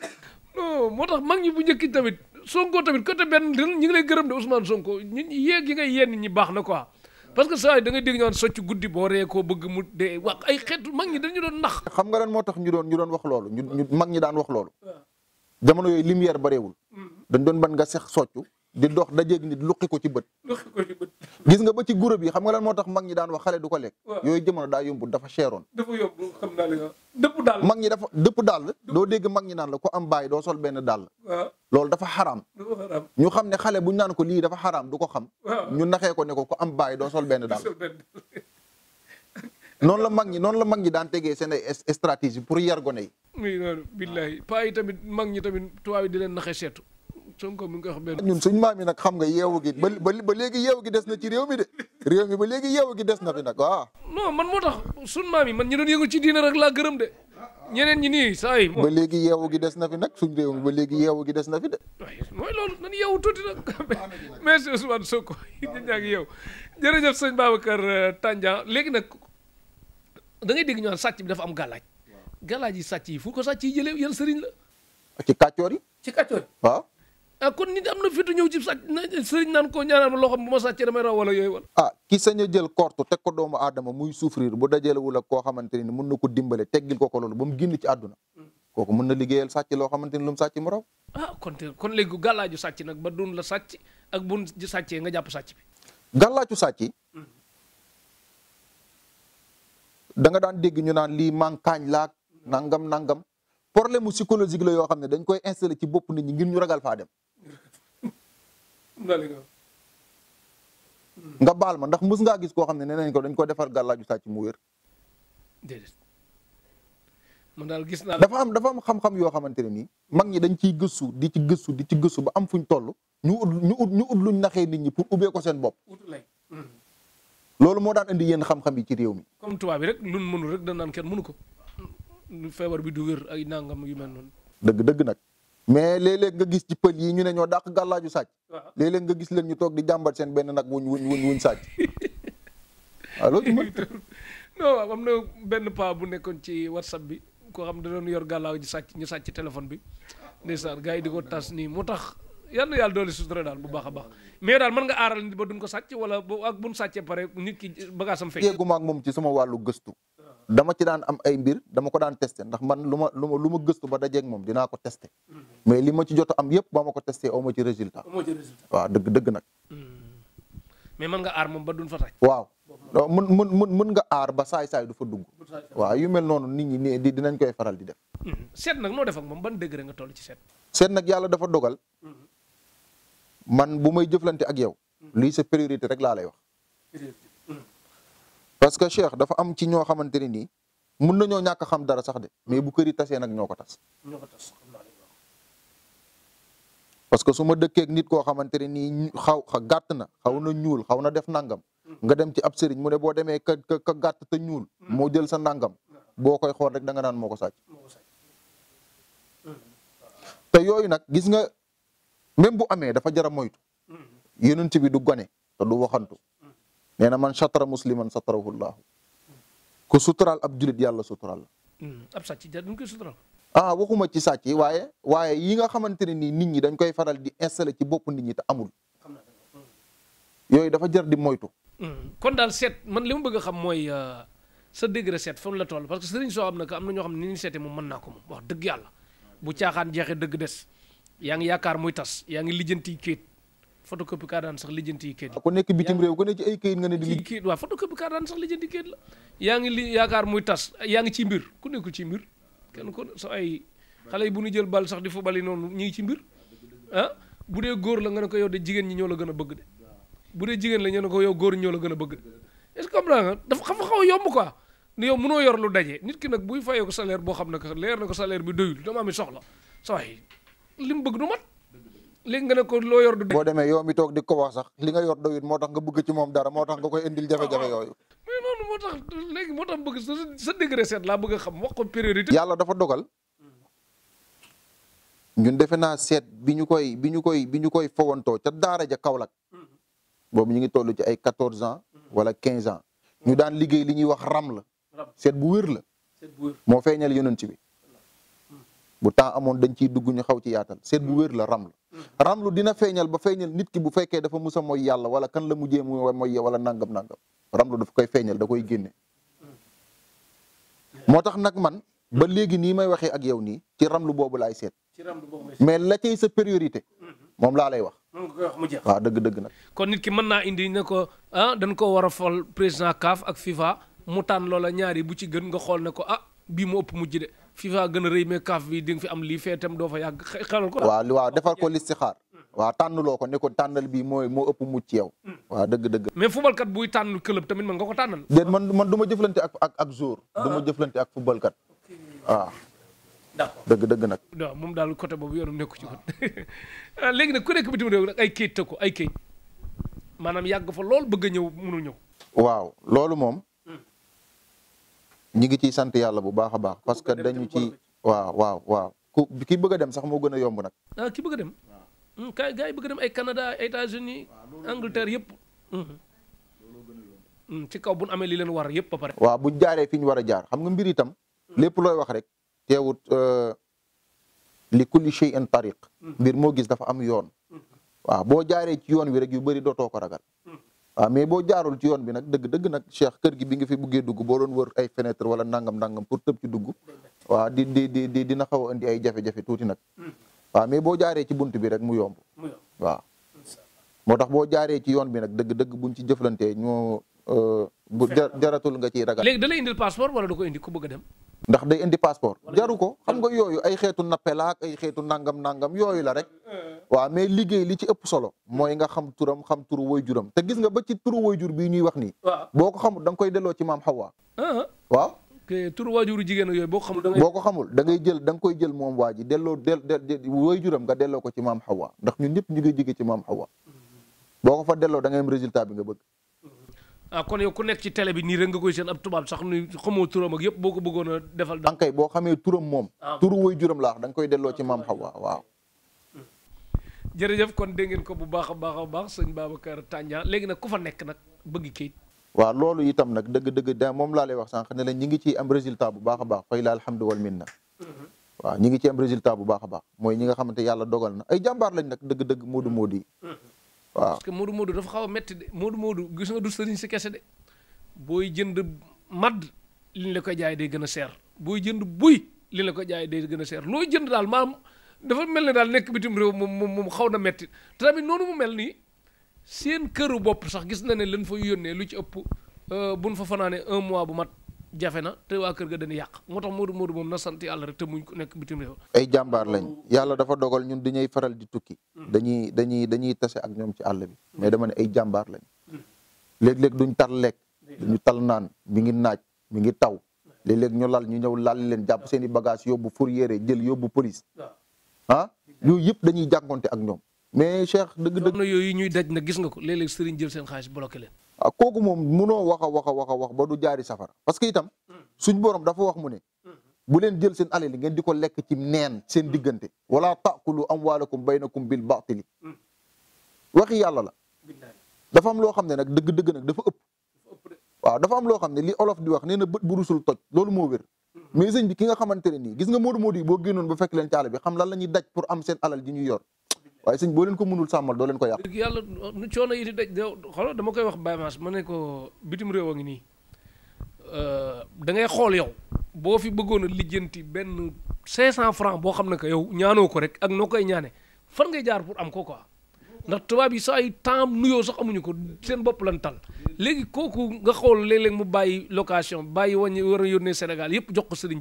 non moo tax mag ñi bu njëkk tamit Sonko tamit côté benn ñu ngi lay gërëm de Ousmane Sonko ñun yéeg yi ngay yéen nit ñi baax na quoi parce que saa yi da ngay dégg ñaan socc guddi boo ree koo bëgg mu dee wax ay xeetu mag ñi dañu doon nax. xam nga lan moo tax ñu doon wax loolu ñu mag ñi daan wax loolu. jamono yooyu lumière bareewul. dañ doon ban nga sex soccu di dox dajeeg nit luqi ko ci bët. gis nga ba ci groupe yi xam nga lan moo tax mag ñi daan wax xale du ko lekk. yooyu jamono daa yombul dafa cheroon. dafa yomb xam naa la dëpp daal. mag ñi dafa dëpp daal doo dégg mag ñi naan la ko am bàyyi doo sol benn dàll. loolu dafa xaraam. ñu xam ne xale buñ naan ko lii dafa xaraam du ko xam. ñu naxee ko ne ko am bàyyi doo sol benn dàll. noonu la mag ñi daan tegee seen ay stratégie pour yar gone yi. muy noonu billahi paa yi tamit mag ñi tamit tubaab yi di leen naxee seetu Sonko mi ngi koy wax benn. ñun suñ maam yi nag xam nga yeewu gi ba léegi yeewu gi des na ci réew mi de réew mi ba léegi yeewu gi des na fi nag waaw. non man moo tax suñ maam yi man ñi doon yëngu ci diina rek laa gërëm de ñeneen ñi nii saa yi. ba léegi yeewu gi des na fi nag suñ réew mi ba léegi yeewu gi des na fi de. waaye mooy loolu nan yeewu tuuti nag merci Ousmane Sonko ñu ñaa ngi yeewu jërëjëf sëñ Babacar Tandia léegi nag da ngay dégg ñu naan sàcc bi dafa am gàllaaj gàllaaj yi sàcc yi fu ko sàcc yi jëlee yan sëriñ la. ci kàccoor yi. ci kàccoor yi waaw. kon nit am na fitu ñëw ci sàcc sëriñ naan ko ñaanal ma loo xam bu ma sàccee damay raw wala yooyu wala. ki sañ a jël kortu teg ko doomu aadama muy souffrir bu dajalewul ak koo xamante ni mun na ko dimbale teggil ko loolu ba mu génn ci àdduna kooku mën na liggéeyal sàcc loo xamante ni lu mu sàcc mu raw. kon léegi gàllaaju sàcc nag ba dun la sàcc ak bun sàccee nga jàpp sàcc bi. gàllaaju sàcc da nga daan dégg ñu naan lii mankaañ laak nangam problème mu psychologique la yoo xam ne dañ koy installé ci bopp nit ñi ngir ñu ragal faa dem. nga baal ma ndax mës ngaa gis koo xam ne nee nañ ko dañ ko defar gàllaaju sàcc mu wér. déedéet man daal gis naa. dafa am xam-xam yoo xamante ne nii mag ñi dañ ciy gëstu di ci gëstu ba am fuñ toll ñu ut luñ naxee nit ñi pour ubbee ko seen bopp. loolu moo daan indi yenn xam-xam yi ci réew mi. comme tubaab bi rek luñ mënul rek dañ naan kenn mënu ko. feebar bi du wér ay nangam yu mel noonu. dëgg nag mais léeg-léeg nga gis ci pël yi ñu ne ñoo dàq gàllaaju sàcc. waaw léeg-léeg nga gis leen ñu toog di jàmbat seen benn nag wuñ sàcc. waaw loolu non am na benn paa bu nekkoon ci whatsapp bi koo xam da doon yor gàllaaju sàcc ñu sàcc téléphone bi ndeysaan gars yi di ko tas nii moo tax yal na yàlla doole sutura daal bu baax a baax mais daal mën nga aaral nit ba duñ ko sàcc wala ak buñ sàccee pare nit ki bagaasam fekk. yeeguma ak moom ci sama wàllu gëstu. dama ci daan am ay mbir dama ko daan testé ndax man lu ma gëstu ba dajeeg moom dinaa ko testé mais li ma ci jot am yëpp ba ma ko testé aw ma ci résultat. waaw dëgg nag. mais mën nga aar moom ba duñ fa sàcc. waaw mën nga aar ba saay-saay du fa dugg. waaw yu mel noonu nit ñi dinañ koy faral di def. seet nag noo def ak moom ban degré nga toll ci seet. seet nag yàlla dafa dogal. man bu may jëflante ak yow. lii sa priorité rek laa lay wax. parce que Cheikh dafa am ci ñoo xamante ne nii mun nañoo ñàkk xam dara sax de mais bu kër yi tasee nag ñoo ko tas. parce que su ma dëkkeeg nit koo xamante ne nii gàtt na xaw na ñuul xaw na def nangam. nga dem ci ab sëriñ mu ne boo demee ka gàtt te ñuul. moo jël sa nangam. boo koy xool rek da nga naan moo ko sàcc. te yooyu nag gis nga même bu amee dafa jar a moytu. yonent bi du gone te du waxantu. nee na man satara musliman satarahu llahu ku suturaal ab julit yàlla suturaal la. ab sàcc ja duñ koy suturaal. waxuma ci sàcc yi waaye yi nga xamante ne nii nit ñi dañ koy faral di installé ci bopp nit ñi te amul. yooyu dafa jar di moytu. kon daal seet man li ma bëgg a xam mooy sa degré seet fan la toll parce que sëriñ soo xam ne que am na ñoo xam ne ni ñu seetee moom mën naa ko moom wax dëgg yàlla bu caaxaan jeexee dëgg des yaa ngi yaakaar muy tas yaa ngi lijjanti kayit photocopie kaa daan sax lijjanti kayit. ku nekk bitim réew ku ne ci ay kayit nga ne di. kayit waaw photocopie kaa daan sax lijjanti kayit la yaa ngi yaakaar muy tas yaa ngi ci mbir ku nekkul ci mbir kenn ko sa ay xale yi bu ñu jël bal sax di fa bali noonu ñu ngi ci mbir bu dee góor la nga ne ko yow de jigéen ñi ñoo la gën a bëgg de bu dee jigéen la ñu ne ko yow góor ñoo la gën a bëgg est-ce que comprends nga dafa xaw a yomb quoi ni yow mënoo yor lu daje nit ki nag buy fayee ko salaire boo xam ne que leer na ko salaire bi doyul dama am soxla sa waay li mu bëgg du mat léegi nga ne ko loo yor du. boo demee yow mi toog di ko wax sax li nga yor doyul moo tax nga bëgg ci moom dara moo tax nga koy indil jafe-jafe yooyu. mais noonu moo tax léegi moo tax bëgg sa degré seet laa bëgg a xam wax ko priorité. yàlla dafa dogal ñun defe naa seet bi ñu koy fowantoo ca daara ja Kaolack boobu ñu ngi toll ci ay 14 ans wala 15 ans ñu daan liggéey li ñuy wax ram la seet bu wér la moo feeñal yonent bi bu temps amoon dañ ciy dugg ñu xaw ci yaatal seet bu wér la ram la ram lu dina feeñal ba feeñal nit ki bu fekkee dafa musa mooy yàlla wala kan la mujjee mu mooy wala nangam ram lu dafa koy feeñal da koy génne moo tax nag man ba léegi nii may waxee ak yow nii ci ram lu boobu laay seet mais la cay sa priorité moom laa lay wax. moom nga koy wax mu jeex. waaw dëgg nag. kon nit ki mën naa indi ne ko dañ ko war a fal président CAF ak FIFA mu tànn loola ñaari bu ci gën nga xool ne ko bii mu ëpp mujj de FIFA gën a rëy mais CAF bi di nga fi am lii fee itam doo fa yàgg xelal ko. waaw defar ko listixaar. waaw tànnloo ko ne ko tànnal bii moo ëpp mujj ci yow. waaw dëgg. mais footballkat buy tànn club tamit mën nga ko tànnal. déet man du ma jëflante ak jour. du ma jëflante ak footballkat. waaw. d'accord dëgg nag. waaw moom daal côté boobu yoonam nekku ci kon léegi nag ku nekk bitim réew nag ay kayit tëkku ay kayit maanaam yàgg fa lool bëgg a ñëw mënul ñëw. waaw loolu moom. ñi ngi ciy sant yàlla bu baax a baax parce que dañu ci. waaw ki bëgg a dem sax moo gën a yomb nag. ki bëgg a dem. kay gars yi bëgg a dem ay Canada États-Unis Angleterre yëpp. ci kaw bu ñu amee li leen war yëpp ba pare. waaw bu jaaree fi ñu war a jaar xam nga mbir itam. lépp looy wax rek. teewut li kulli shay'in tariq mbir moo gis dafa am yoon waaw boo jaaree ci yoon wi rek yu bëri dootoo ko ragal waaw mais boo jaarul ci yoon bi nag dëgg nag Cheikh kër gi bi nga fi buggee dugg boo doon wër ay fenêtre wala nangam pour tëb ci dugg waaw dina xaw a indi ay jafe-jafe tuuti nag waaw mais boo jaaree ci bunt bi rek mu yomb waaw moo tax boo jaaree ci yoon bi nag dëgg buñ ci jëflantee ñoo bu jaratul nga ciy ragal. léegi da lay indil passeport wala da ko indi ku bëgg a dem. ndax day indi passeport jaru ko xam nga yooyu ay xeetu nappelaak ay xeetu nangam yooyu la rek waaw mais liggéey li ci ëpp solo mooy nga xam turam xam turu woyjuram te gis nga ba ci turu woyjur bii ñuy wax nii. boo ko xamul da nga koy delloo ci maam Hawa. waaw. turu waajuru jigéen yooyu boo ko xamul. boo ko xamul da nga koy jël moom waa ji delloo woyjuram nga delloo ko ci maam Hawa ndax ñun ñëpp ñu ngi jóge ci maam Hawa boo ko fa delloo da ngay am résultat bi nga bëgg. kon yow ku nekk ci télé bi nii rek nga koy seen ab tubaab sax nu xamoo turam ak yëpp boo ko bëggoon a defal. da nga koy boo xamee turam moom. turu woyjuram laa wax da nga koy delloo ci maam Hawa waaw. jërëjëf kon dégg ngeen ko bu baax a baax sëñ Babacar Tandian léegi nag ku fa nekk nag bëgg kayit. waaw loolu itam nag dëgg da moom laa lay wax sànq ne la ñi ngi ci am résultat bu baax a baax fay la alhamdu wal minna. waaw ñi ngi ci am résultat bu baax a baax mooy ñi nga xamante yàlla dogal na ay jàmbaar lañ nag dëgg moodu yi waaw parce que Modou dafa xaw a métti de Modou gis nga du sëriñ si kese de booy jënd madd liñ la ko jaay day gën a seer booy jënd buy liñ la ko jaay day gën a seer looy jënd daal maam dafa mel ne daal nekk bitim réew moom xaw na métti te tamit noonu mu mel nii seen këru bopp sax gis na ne lañ fa yónnee lu ci ëpp buñ fa fanaane 1 mois bu mat jafe na te waa kër ga dañuy yàq moo tax Modou moom na sant yàlla rek te muñ ko nekk bitim réew. ay jàmbaar lañ yàlla dafa dogal ñun dañuy faral di tukki. dañuy tase ak ñoom ci àll bi. mais dama ne ay jàmbaar lañ. léeg-léeg duñ tal lekk. duñu tal naan mi ngi naaj mi ngi taw. léeg-léeg ñu lal ñu ñëw lal leen jàpp seen i bagage yóbbu fourrière jël yóbbu police. yooyu yëpp dañuy jànkonte ak ñoom. mais Cheikh dëgg. yooyu ñuy daj na gis nga ko léeg-léeg sëriñ jël seen xaalis bloqué leen. kooku moom munoo wax a wax ba du jaari safara parce que itam suñ borom dafa wax mu ne bu leen jël seen alal ngeen di ko lekk ci neen seen diggante wala taakulu amwaalakum baynakum bil baatili waxi yàlla la dafa am loo xam ne nag dëgg nag dafa ëpp waaw dafa am loo xam ne li olof di wax nee na bët bu rusul toj loolu moo wér mais sëñ bi ki nga xamante ne nii gis nga moodu yi boo génnoon ba fekk leen ci àll bi xam lan la ñuy daj pour am seen alal ji ñuy yor waaye sëñ boo leen ko mënul sàmmal doo leen ko yàq. yàlla nu coono yi di daj xoolal dama koy wax Baye Mass ma ne ko bitim réew a ngi nii da ngay xool yow boo fi bëggoon a lijjanti benn 500 francs boo xam ne que yow ñaanoo ko rek ak noo koy ñaane fan ngay jaar pour am ko quoi ndax tubaab yi saa ay temps nuyoo sax amuñu ko seen bopp lan tal léegi kooku nga xool léeg-léeg mu bàyyi location bàyyi wàññi war a yónnee Sénégal yëpp jox ko sëriñ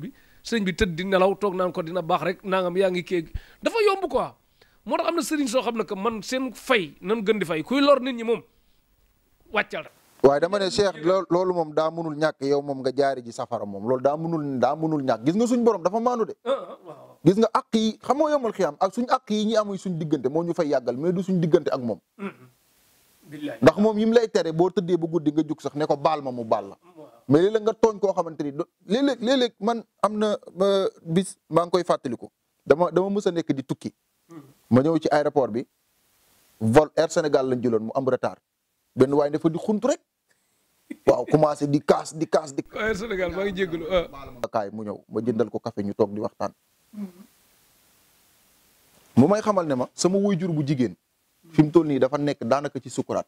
bi tëdd di nelaw toog naan ko dina baax rek nangam yaa ngi kii dafa yomb quoi. moo tax am na sëriñ soo xam ne que man seen fay nan gën di fay kuy lor nit ñi moom wàccal rek. waaye dama ne Cheikh loolu moom daa mënul ñàkk yow moom nga jaari ji safara moom loolu daa mënul ñàkk gis nga suñ borom dafa maanu de. gis nga àq yi xam nga yomal xiyam ak suñ àq yi ñi amuy suñ diggante moo ñu fay yàggal mais du suñ diggante ak moom. ndax moom yi mu lay tere boo tëddee ba guddi nga jug sax ne ko baal ma mu baal la. mais léeg-léeg nga tooñ koo xamante ni léeg-léeg man am na bis maa ngi koy fàttaliku dama mës a nekk di tukki. ma ñëw ci aéroport bi vol Air Sénégal lañ jëloon mu am retard benn waaye dafa di xunt rek waaw commencé di kaas. Air Sénégal maa ngi jégalu kaay mu ñëw ma jëndal ko café ñu toog di waxtaan. mu may xamal ne ma sama waajur bu jigéen fi mu toll nii dafa nekk daanaka ci sukuraat.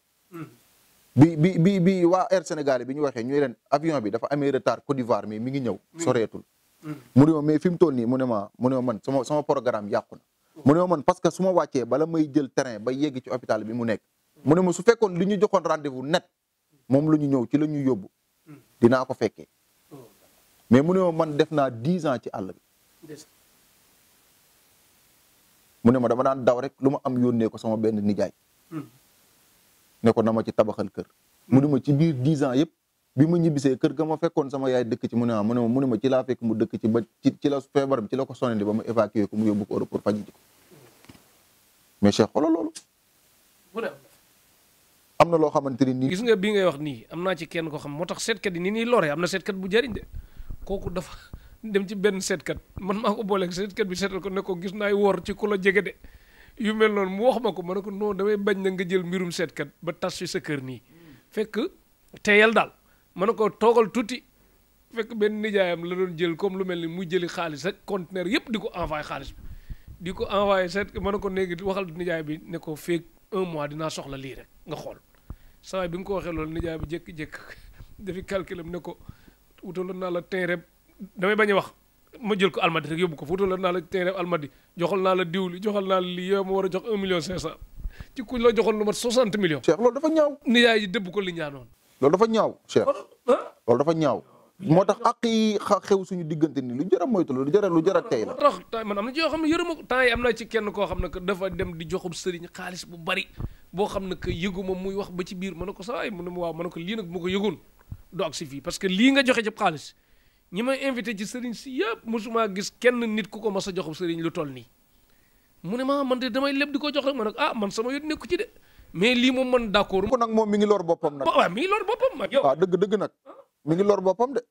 bi waa Air Sénégal bi ñu waxee ñu leen avion bi dafa amee retard Côte d'Ivoire mais mi ngi ñëw soreetul. mu ne ma mais fi mu toll nii mu ne ma man sama programme yàqu na. mu ne ma man parce que su ma wàccee bala may jël terrain ba yegg ci hôpital bi mu nekk mu ne ma su fekkoon li ñu joxoon rendez-vous net moom la ñu ñëw ci la ñu yóbbu dinaa ko fekkee mais mu ne ma man def naa 10 ans ci àll bi mu ne ma dama daan daw rek lu ma am yónnee ko sama benn nijaay ne ko na ma ci tabaxal kër mu ne ma ci biir 10 ans yëpp bi ma ñibbisee kër ga ma fekkoon sama yaay dëkk ci mu ne ma ci laa fekk mu dëkk ci ba ci la feebar bi ci la ko sonandi ba ma évacué ko mu yóbbu ko Europe pour faji ko mais Cheikh xoolal loolu. am na loo xamante ni. gis nga bii ngay wax nii am naa ci kenn ko xam moo tax seetkat yi ni ñuy lore am na seetkat bu jariñ de kooku dafa dem ci benn seetkat man maa ko booleeg seetkat bi seetal ko ne ko gis naay woor ci ku la jege de yu mel noonu mu wax ma ko ma ne ko non damay bañ na nga jël mbirum seetkat ba tas fi sa kër nii fekk teyal daal. ma ne ko toogal tuuti fekk benn nijaayam la doon jël comme lu mel ni muy jëli xaalis rek conteneur yëpp di ko envoyé xaalis di ko envoyé seet mën na ko léegi waxal nijaay bi ne ko feeg 1 mois dinaa soxla lii rek nga xool saa waay bi nga ko waxee loolu nijaay bi jékki-jékki dafi calculam ne ko wutaloon naa la terrain damay bañ a wax ma jël ko almadi rek yóbbu ko wutaloon naa la terrain almadi joxal naa la diwli joxal naa la lii yow ma war a jox 1 million 500 ci ku la joxoon lu mat 60 millions. Cheikh loolu dafa ñaaw. nijaay yi dëbb ko li ñaanoon. loolu dafa ñaaw Cheikh loolu dafa ñaaw. moo tax ak yi xew suñu diggante ni lu jar a moytu lu jar a tey la. tax man am na ci yoo xam ne yërëma ko temps yi am na ci kenn koo xam ne que dafa dem di joxub sëriñ xaalis bu bari boo xam ne que yëguma muy wax ba ci biir ma ne ko sawaay mu ne ma waaw ma ne ko lii nag bu ma ko yëgoon du ak si fii parce que lii nga joxe ci xaalis ñi may invité ci sëriñ si yëpp mosuma gis kenn nit ku ko mas a joxub sëriñ lu toll nii mu ne ma man de damay leb di ko jox rek ma ne man sama yoon nekku ci de mais lii moom man d'accord ko nag moom mi ngi lor boppam nag. waaw mi ngi lor boppam ma yow. waaw dëgg nag mi ngi lor boppam de.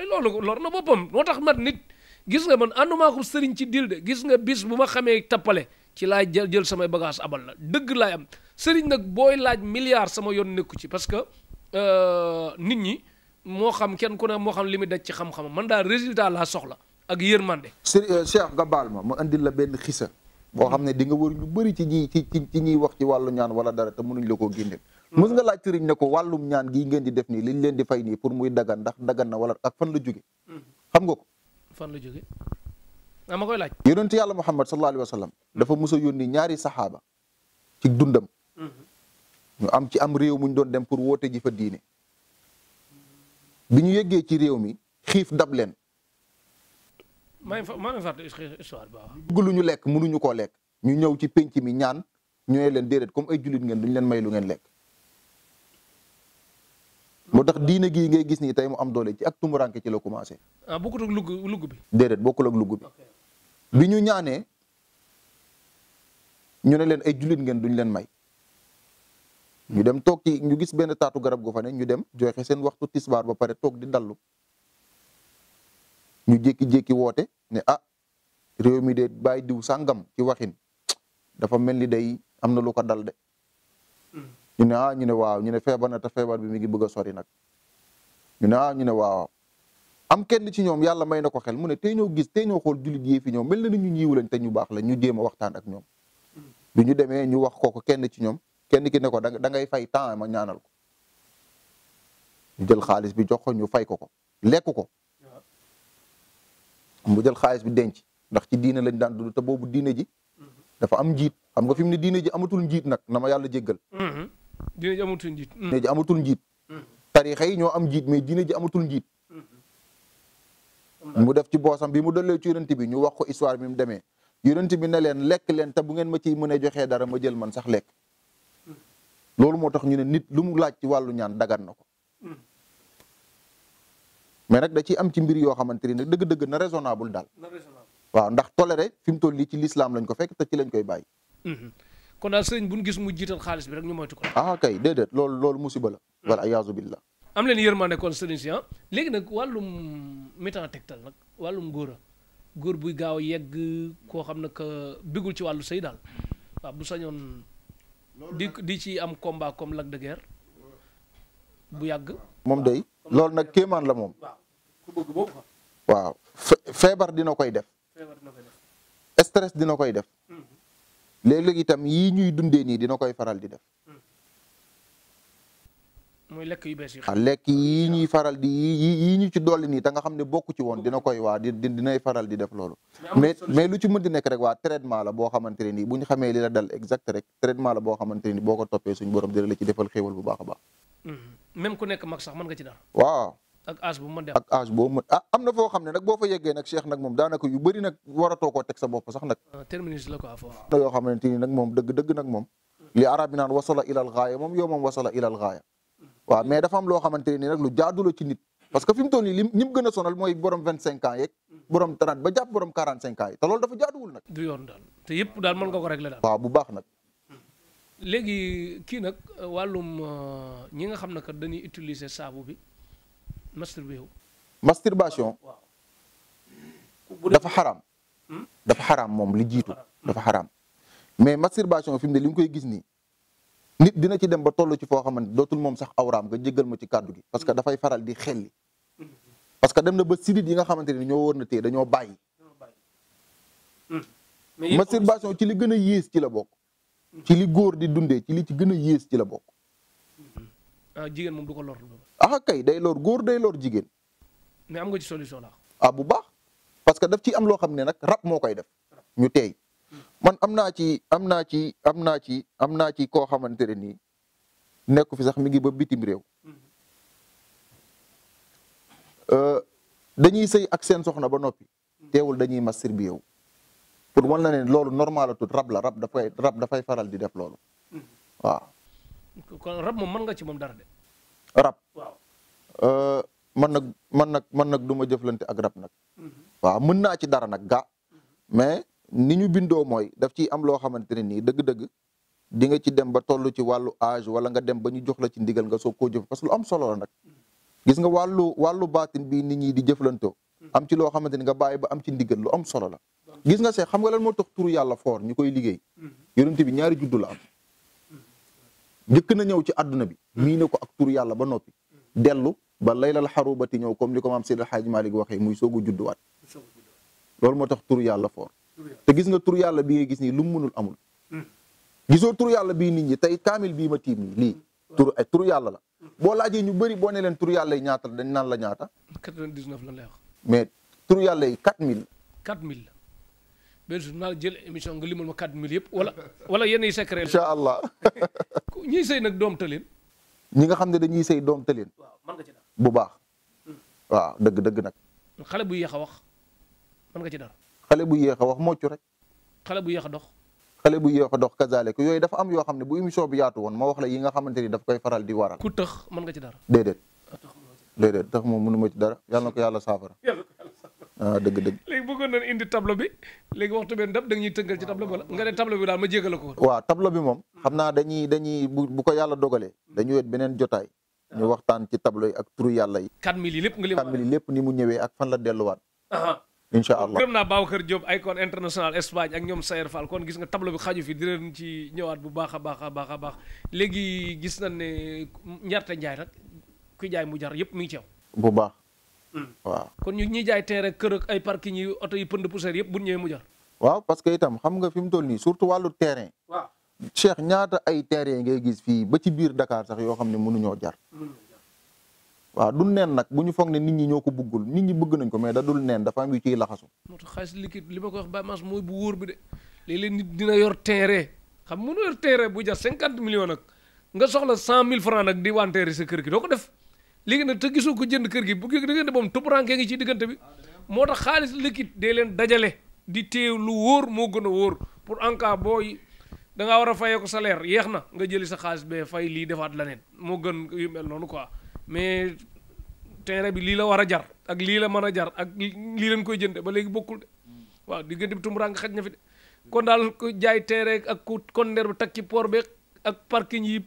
loolu lor na boppam moo tax man nit gis nga man àndumaa ko sëriñ ci dil de gis nga bis bu ma xamee tappale ci laay jël samay bagage abal la dëgg laay am sëriñ nag booy laaj milliard sama yoon nekku ci parce que nit ñi moo xam kenn ku ne moo xam li mu daj ci xam-xam man daal résultat laa soxla ak yërmande. Cheikh nga baal ma andil la benn xisa boo xam ne di nga wër ñu bëri ci ñiy wax ci wàllu ñaan wala dara te mënuñ la koo génne. mës nga laaj sëriñ ne ko wàllum ñaan gii ngeen di def nii liñ leen di fay nii pour muy dagan ndax dagan na wala ak fan la jóge xam nga ko. fan la jóge ma koy laaj. yonent yàlla Muhammad sallallahu alayhi wa sallam dafa mës a yónni ñaari saxaaba ci dundam. ñu am ci am réew muñ doon dem pour woote ji fa diine. bi ñu yeggee ci réew mi xiif dab leen. maa ngi fàtte histoire ba bëgg lu ñu lekk mënuñu koo lekk. ñu ñëw ci penc mi ñaan ñu ne leen déedéet comme ay jullit ngeen duñ leen may lu ngeen lekk. moo tax diine gii ngay gis nii tey mu am doole ci ak tumuranke ci la commencé. bokkul ak lugg bi. déedéet bokkul ak lugg bi. bi ñu ñaanee ñu ne leen ay jullit ngeen duñ leen may. ñu dem toog ci ñu gis benn taatu garab gu fa ne ñu dem joxe seen waxtu tisbaar ba pare toog di dallu. ñu jékki-jékki woote ne réew mi de bàyyi diw sàngam ci waxin dafa mel ni day am na lu ko dal de. ñu ne ñu ne waaw ñu ne feebar na te feebar bi mi ngi bëgg a sori nag. ñu ne ñu ne waaw am kenn ci ñoom yàlla may na ko xel mu ne tey ñoo gis tey ñoo xool jullit yi fi ñoom mel na ni ñu ñiiw lañ te ñu baax la ñu jéem a waxtaan ak ñoom. bi ñu demee ñu wax ko kenn ci ñoom kenn ki ne ko da ngay fay temps ma ñaanal ko. ñu jël xaalis bi jox ko ñu fay ko lekk ko. mu jël xaalis bi denc ndax ci diine lañ daan dund te boobu diine ji dafa am njiit xam nga fi mu ne diine ji amatul njiit nag na ma yàlla jéggal. diine ji amatul njiit. diine ji amatul njiit. tarixa yi ñoo am njiit mais diine ji amatul njiit. mu def ci boosam bi mu dollee ci yonent bi ñu wax ko histoire bi mu demee yonent bi ne leen lekk leen te bu ngeen ma ciy mën a joxee dara ma jël man sax lekk. loolu moo tax ñu ne nit lu mu laaj ci wàllu ñaan dagan na ko. mais nag da ciy am ci mbir yoo xamante ni nag dëgg-dëgg na raisonnable daal. waaw ndax toléré fi mu toll nii ci l'islam lañ ko fekk te ci lañ koy bàyyi. kon daal sëriñ bu ñu gis mu jiital xaalis bi rek ñu moytu ko. kay déedéet loolu musiba la. wala ayaazu billah. am leen yërmande kon sëriñ si léegi nag wàllum mitan tegtal nag wàllum góor buy gaaw a yegg koo xam ne que bigul ci wàllu sëy daal waaw bu sañoon di ci am combat comme Lac de Guiers bu yàgg. moom day loolu nag kéemaan la moom. waaw feebar dina koy def. stress dina koy def. léeg-léeg itam yii ñuy dundee nii dina koy faral di def. mooy lekk yu bees yi. lekk yii ñuy faral di yii ñu ci dolli nii te nga xam ne bokku ci woon dina koy dinay faral di def loolu. mais lu ci mën di nekk rek waa traitement la boo xamante ne nii bu ñu xamee li la dal exact rek traitement la boo xamante ne nii boo ko toppee suñu borom dina la ci defal xéwal bu baax a baax. même ku nekk mag sax mën nga ci dara. waaw. ak âge bu mën def ak âge boo mën am na foo xam ne nag boo fa yeggee nag Cheikh nag moom daanaka yu bëri nag waratoo koo teg sa bopp sax nag. terminus la quoi foofu. na yoo xamante ni nag moom dëgg nag moom. li arab bi naan wasala ilal gaaya moom yow moom wasala ilal gaaya. waaw mais dafa am loo xamante ne nii nag lu jaadu la ci nit. parce que fi mu toll nii ñi mu gën a sonal mooy borom 25 ans yeeg. borom 30 ba jàpp borom 45 ans yi te loolu dafa jaaduwul nag. du yoon daal te yëpp daal mën nga ko régler daal. waaw bu baax nag. léegi kii nag wàllum ñi nga xam ne que dañuy utiliser saabu bi masturbation dafa xaraam. dafa xaraam moom li jiitu dafa xaraam mais masturbation fi mu ne li mu koy gis nii nit dina ci dem ba toll ci foo xamante dootul moom sax awraam nga jéggal ma ci kàddu gi parce que dafay faral di xelli parce que dem na ba sidit yi nga xamante ne ñoo war na téye dañoo bàyyi masturbation ci li gën a yées ci la bokk. ci li góor di dundee ci li ci gën a yées ci la bokk. jigéen moom du ko lor. kay day lor góor day lor jigéen. mais am nga ci solution la. bu baax parce que daf ci am loo xam ne nag rab moo koy def ñu teey man am naa ci koo xamante ne nii nekku fi sax mi ngi ba bitim réew. dañuy sëy ak seen soxna ba noppi teewul dañuy masturbé wu pour wan la ne loolu normal la tut rab dafay faral di def loolu waaw. kon rab moom mën nga ci moom dara de. rab waaw. man nag du ma jëflante ak rab nag. waaw mën naa ci dara nag mais ni ñu bindoo mooy daf ciy am loo xamante ne nii dëgg-dëgg di nga ci dem ba toll ci wàllu âge wala nga dem ba ñu jox la ci ndigal nga soog koo jëf parce que lu am solo la nag. gis nga wàllu baatin bii nit ñi di jëflantoo am ci loo xamante ni nga bàyyi ba am ci ndigal lu am solo la. gis nga xam nga lan moo tax turu yàlla foor ñu koy liggéey yonent bi ñaari juddu la am. njëkk na ñëw ci àdduna bi mii ne ko ak turu yàlla ba noppi dellu ba laylal xarubati ñëw comme ni ko maam Seydi El Hadji Malick waxee muy soogu judduwaat loolu moo tax turu yàlla foor te gis nga turu yàlla bi ngay gis nii lu mu mënul amul. gisoo turu yàlla bii nit ñi tey kaamil bii ma tiim nii lii turu yàlla la boo laajee ñu bëri boo ne leen turu yàlla yi ñaata dañ naan la ñaata. 99 lan lay wax. mais turu yàlla yi 4000. 4000 la benn jour naa jël émission nga limal ma 4000 yëpp wala yenn yi secret. incha allah. ñiy sëy nag doom tëleen. ñi nga xam ne dañuy sëy doom tëleen. waaw mën nga ci dara. bu baax. waaw dëgg nag. xale bu yéex a wax mën nga ci dara. xale bu yéex a wax mocc rek. xale bu yéex a dox. xale bu yéex a dox kazaalek yooyu dafa am yoo xam ne bu émission bi yaatu woon ma wax la yi nga xamante ni daf koy faral di waral. ku tëx mën nga ci dara. déedéet tax moom mënu ma ci dara yàlla na ko yàlla saafara. dëgg. léegi bëggoon nañ indi tableau bi léegi waxtu benn dab da nga ñuy tënkal ci tableau bi wala nga ne tableau bi daal ma jégal ko. waaw tableau bi moom xam naa dañuy bu ko yàlla dogalee dañuy wet beneen jotaay ñu waxtaan ci tableau yi ak turu yàlla yi. 4000 yi lépp nga lim. 4000 yi lépp ni mu ñëwee ak fan la delluwaat. incha allah gërëm naa Babacar Diop Icon International Espagne ak ñoom Sayer Fall kon gis nga tableau bi xaju fi di leen ci ñëwaat bu baax a baax léegi gis nañ ne njarte njaay nag kuy jaay mu jar yëpp mi ngi ci yow. bu baax. waaw kon ñuy jaay terrain kër ak ay parking yi oto yi pënd poussière yëpp bu ñëwee mu jar. waaw parce que itam xam nga fi mu toll nii surtout wàllu terrain. waaw Cheikh ñaata ay terrain ngay gis fii ba ci biir Dakar sax yoo xam ne mënuñoo jar. waaw du neen nag bu ñu foog ne nit ñi ñoo ko bëggul nit ñi bëgg nañ ko mais da dul neen dafa am yu ciy laxasu. moo tax xaalis liquide li ma ko wax Baye Mass mooy bu wóor bi de léeg-léeg nit dina yor terrain xam mënu yor terrain bu jar 50 millions nag nga soxla 100 000 francs nag di wanteeri sa kër gi doo ko def léegi nag te gisoo ko jënd kër gi bu diggante boobu tupuraanke ngi ci diggante bi moo tax xaalis liquide dee leen dajale di téew lu wóor moo gën a wóor pour en cas booy da ngaa war a fayee ko salaire yeex na nga jëli sa xaalis bee fay lii defaat leneen moo gën yu mel noonu quoi mais terrain bi lii la war a jar ak lii la mën a jar ak lii leen koy jënde ba léegi bokkul de waaw diggante bi tumuraan nga xaj na fi de kon daal ko jaay terrain ak ku conteneur bi teg ci port bi ak parking yi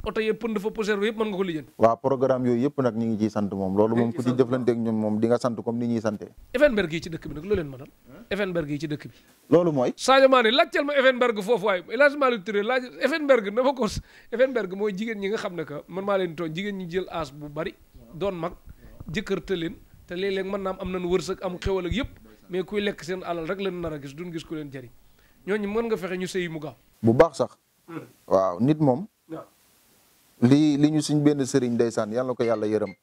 oto yëpp pënd fa poussière bi yëpp mën nga ko lijjanti. waaw programme yooyu yëpp nag ñu ngi ciy sant moom loolu moom ku ci jëflanteeg ñoom moom di nga sant comme ni ñuy santee. Effenberg yi ci dëkk bi nag loo leen mënal Effenberg yi ci dëkk bi. loolu mooy. Sadio Mané laajteel ma Effenberg foofu waaye El Hadj Malick Touré laaj Effenberg na ma ko Effenberg mooy jigéen ñi nga xam ne que man maa leen tooñ jigéen ñi jël âge bu bari doon mag jëkkër te leen te léeg-léeg mën naa am nañu wërsëg am xewal ak yëpp mais kuy lekk seen alal rek leen nar a gis duñ gis ku leen jëriñ ñooñu mën nga fexe ñu sëyi mu gaaw. bu baax sax. waaw nit moom. li ñu suñ benn sëriñ ndeysaan yàlla na ko yàlla yërëm.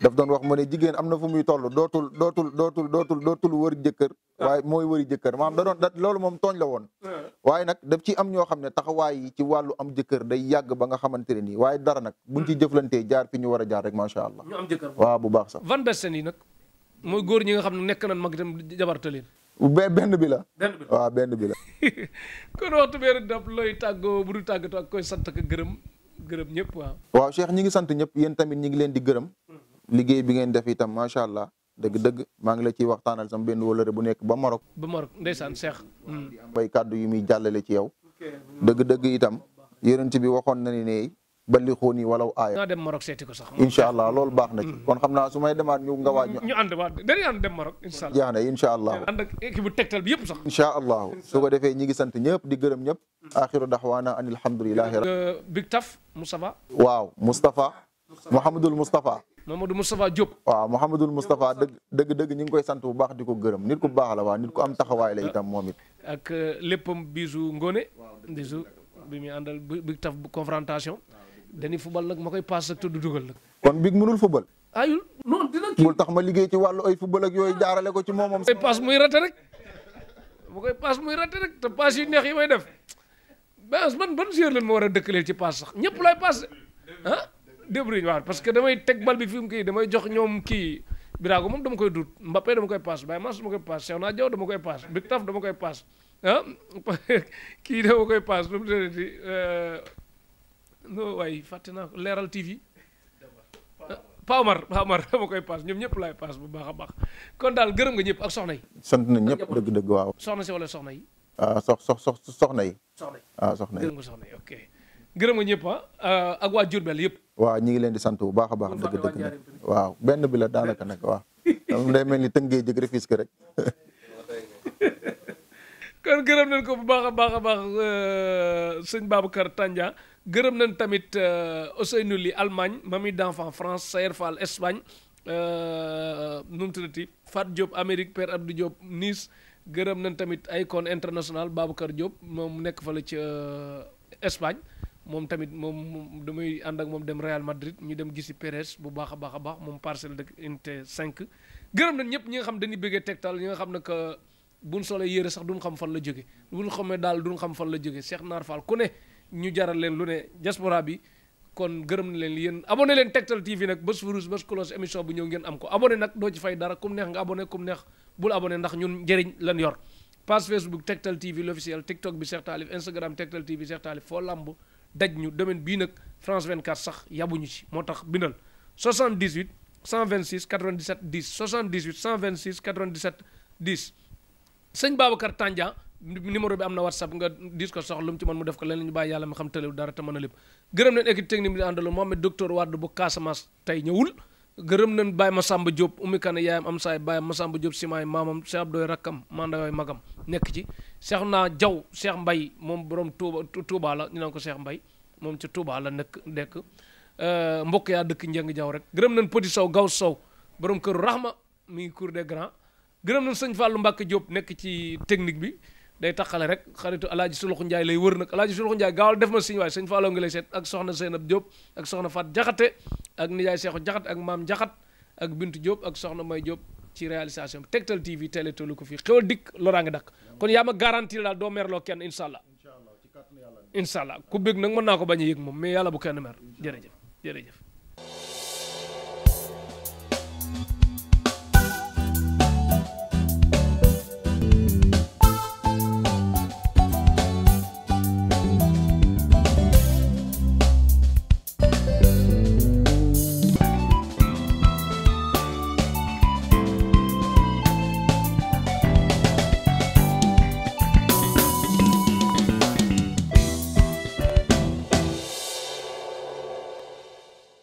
daf doon wax mu ne jigéen am na fu muy toll dootul wër jëkkër. waaye mooy wëri jëkkër maanaam loolu moom tooñ la woon. waaye nag daf ci am ñoo xam ne taxawaay yi ci wàllu am jëkkër day yàgg ba nga xamante ne nii waaye dara nag buñ ci jëflantee jaar fi ñu war a jaar rek macha allah. ñu am jëkkër waaw bu baax sax. Van Basten yi nag mooy góor ñi nga xam ne nekk nañ mag itam jabarta leen. benn bi la. waaw benn bi la. kon waxtu beeri dab looy tàggoo bu du tàggatoo ak koy sant ak gërëm ñëpp waaw. waaw Cheikh ñi ngi sant ñëpp yéen tamit ñi ngi leen di gërëm. liggéey bi ngeen def itam macha allah dëgg maa ngi la ciy waxtaanal sama benn wóllare bu nekk ba Maroc. ndeysaan Cheikh. bay kàddu yu muy jàllale ci yow. dëgg itam yonent bi waxoon na ne balli xooni walaw aaya. naa dem Maroc seeti ko sax. incha allah loolu baax na ci. kon xam naa su may demaat ñu nga waaj. ñu ànd waat dañuy ànd dem Maroc incha allah. jeex na incha allah. ànd ak équipe bu Tektal bi yëpp sax. incha allah su ko defee ñi ngi sant ñëpp di gërëm ñëpp. axiru daxwaana an alhamdulilahi. Big Taf Moustapha. waaw Moustapha. Mouhamadul Moustapha. Mamadou Moustapha Diop. waaw Mouhamadul Moustapha dëgg ñu ngi koy sant bu baax di ko gërëm nit ku baax la waa nit ku am taxawaay la itam moom it. ak léppam bisu Ngone. bisu bi muy àndal bi taf confrontation. dañuy fubal nag ma koy paas ak te du dugal nag. kon big mënul fubal. ayul non dina bul tax ma liggéey ci wàllu ay fubal ak yooyu jaarale ko ci moom. koy paas muy rate rek ma koy paas muy rate rek te paas yu neex yi may def man ban joueur leen ma war a dëkkaleel ci paas sax ñëpp lay paas ah débrouille waaw parce que damay teg bal bi fi mu kii damay jox ñoom kii Birago moom dama koy duut Mbappé dama koy paas Baye Mass dama koy paas Cheikhna Diaw dama koy paas Big Taf dama koy paas ah kii dama koy paas lu mu tëddati no waaye fàtte naa ko Leeral TV Pa Omar dama koy paas ñoom ñëpp laay paas bu baax a baax kon daal gërëm nga ñëpp ak soxna yi. sant nañ ñëpp dëgg-dëgg waaw. soxna si wala soxna yi. soxna yi. soxna yi gërëm nga soxna yi ok gërëm nga ñëpp ak waa Diourbel yëpp. waaw ñi ngi leen di sant bu baax a baax dëgg-dëgg nag waaw benn bi la daanaka nag waaw. day mel ni tënkee jëg Rufisque rek. kon gërëm nañ ko bu baax a baax sëñ Babacar Tandia gërëm nañ tamit Ousseynou Ly Allemagne Mami d'enfant France Sayer Fall Espagne nu mu tuddati Fat Diop Amérique Père Abdou Diop Nice gërëm nañ tamit Icon International Babacar Diop moom nekk fa la ca Espagne moom tamit moom damay ànd ak moom dem Real Madrid ñu dem gisi Pérez bu baax a baax moom parcelle de unité 5 gërëm nañ ñëpp ñi nga xam dañuy bëggee Tektal ñi nga xam ne que buñ solee yére sax duñ xam fan la jóge buñ xamee daal duñ xam fan la jóge Cheikh Naar Fall ku ne ñu jaral leen lu ne diaspora bi kon gërëm na leen yéen abonné leen Tektal TV nag bés furus bés cloche émission bu ñëw ngeen am ko abonné nag doo ci fay dara kum neex nga abonné kum neex bul abonné ndax ñun njëriñ lan yor page Facebook Tektal TV l'officiel TikTok bi Cheikh Talif Instagram Tektal TV Cheikh Talif foo lamb daj ñu domaine bii nag France 24 sax yabuñu ci moo tax bindal 78 126 97 10 78 126 97 10 sëñ Babacar Tandia numéro bi am na WhatsApp nga dis ko soxla lu mu ci mën mu def ko leneen ñu bàyyi yàlla mi xam tëlew dara te mën a lépp gërëm nañ équipe technique bi àndaloon Mohamed docteur Wade bu Casamance tey ñëwul gërëm nañ Baye Massamba Diop Oumy Kane yaayam am saay Baye Massamba Diop simaay maamam Cheikh Abdoy rakkam mandaway magam nekk ci Cheikh naa Diaw Cheikh Mbaye moom borom Touba la ñu naan ko Cheikh Mbaye moom ci Touba la nekk mbokk yaa dëkk Njeng Diaw rek gërëm nañ Petit Sow Gaw Sow borom këru Rahma mi ngi cour des grands gërëm nañ sëñ Fallou Mbacke Diop nekk ci technique bi day taxale rek xaritu alaaji Suluxu Njaay lay wër nag alaaji Suluxu Njaay gaawal def ma siñ waay sëñ Fallou ngi lay seet ak soxna Seynab Diop ak soxna Fat Jaxate ak nijaay Seexu Jaxate ak maam Jaxat ak Bintu Diop ak soxna May Diop ci réalisation bi Tektal TV télé tollu ko fii xewal dikk loraa ngi dakk kon yaa ma garantie daal doo merloo kenn incha allah ku bëgg nag mën naa ko bañ a yëg moom mais yàlla bu kenn mer jërëjëf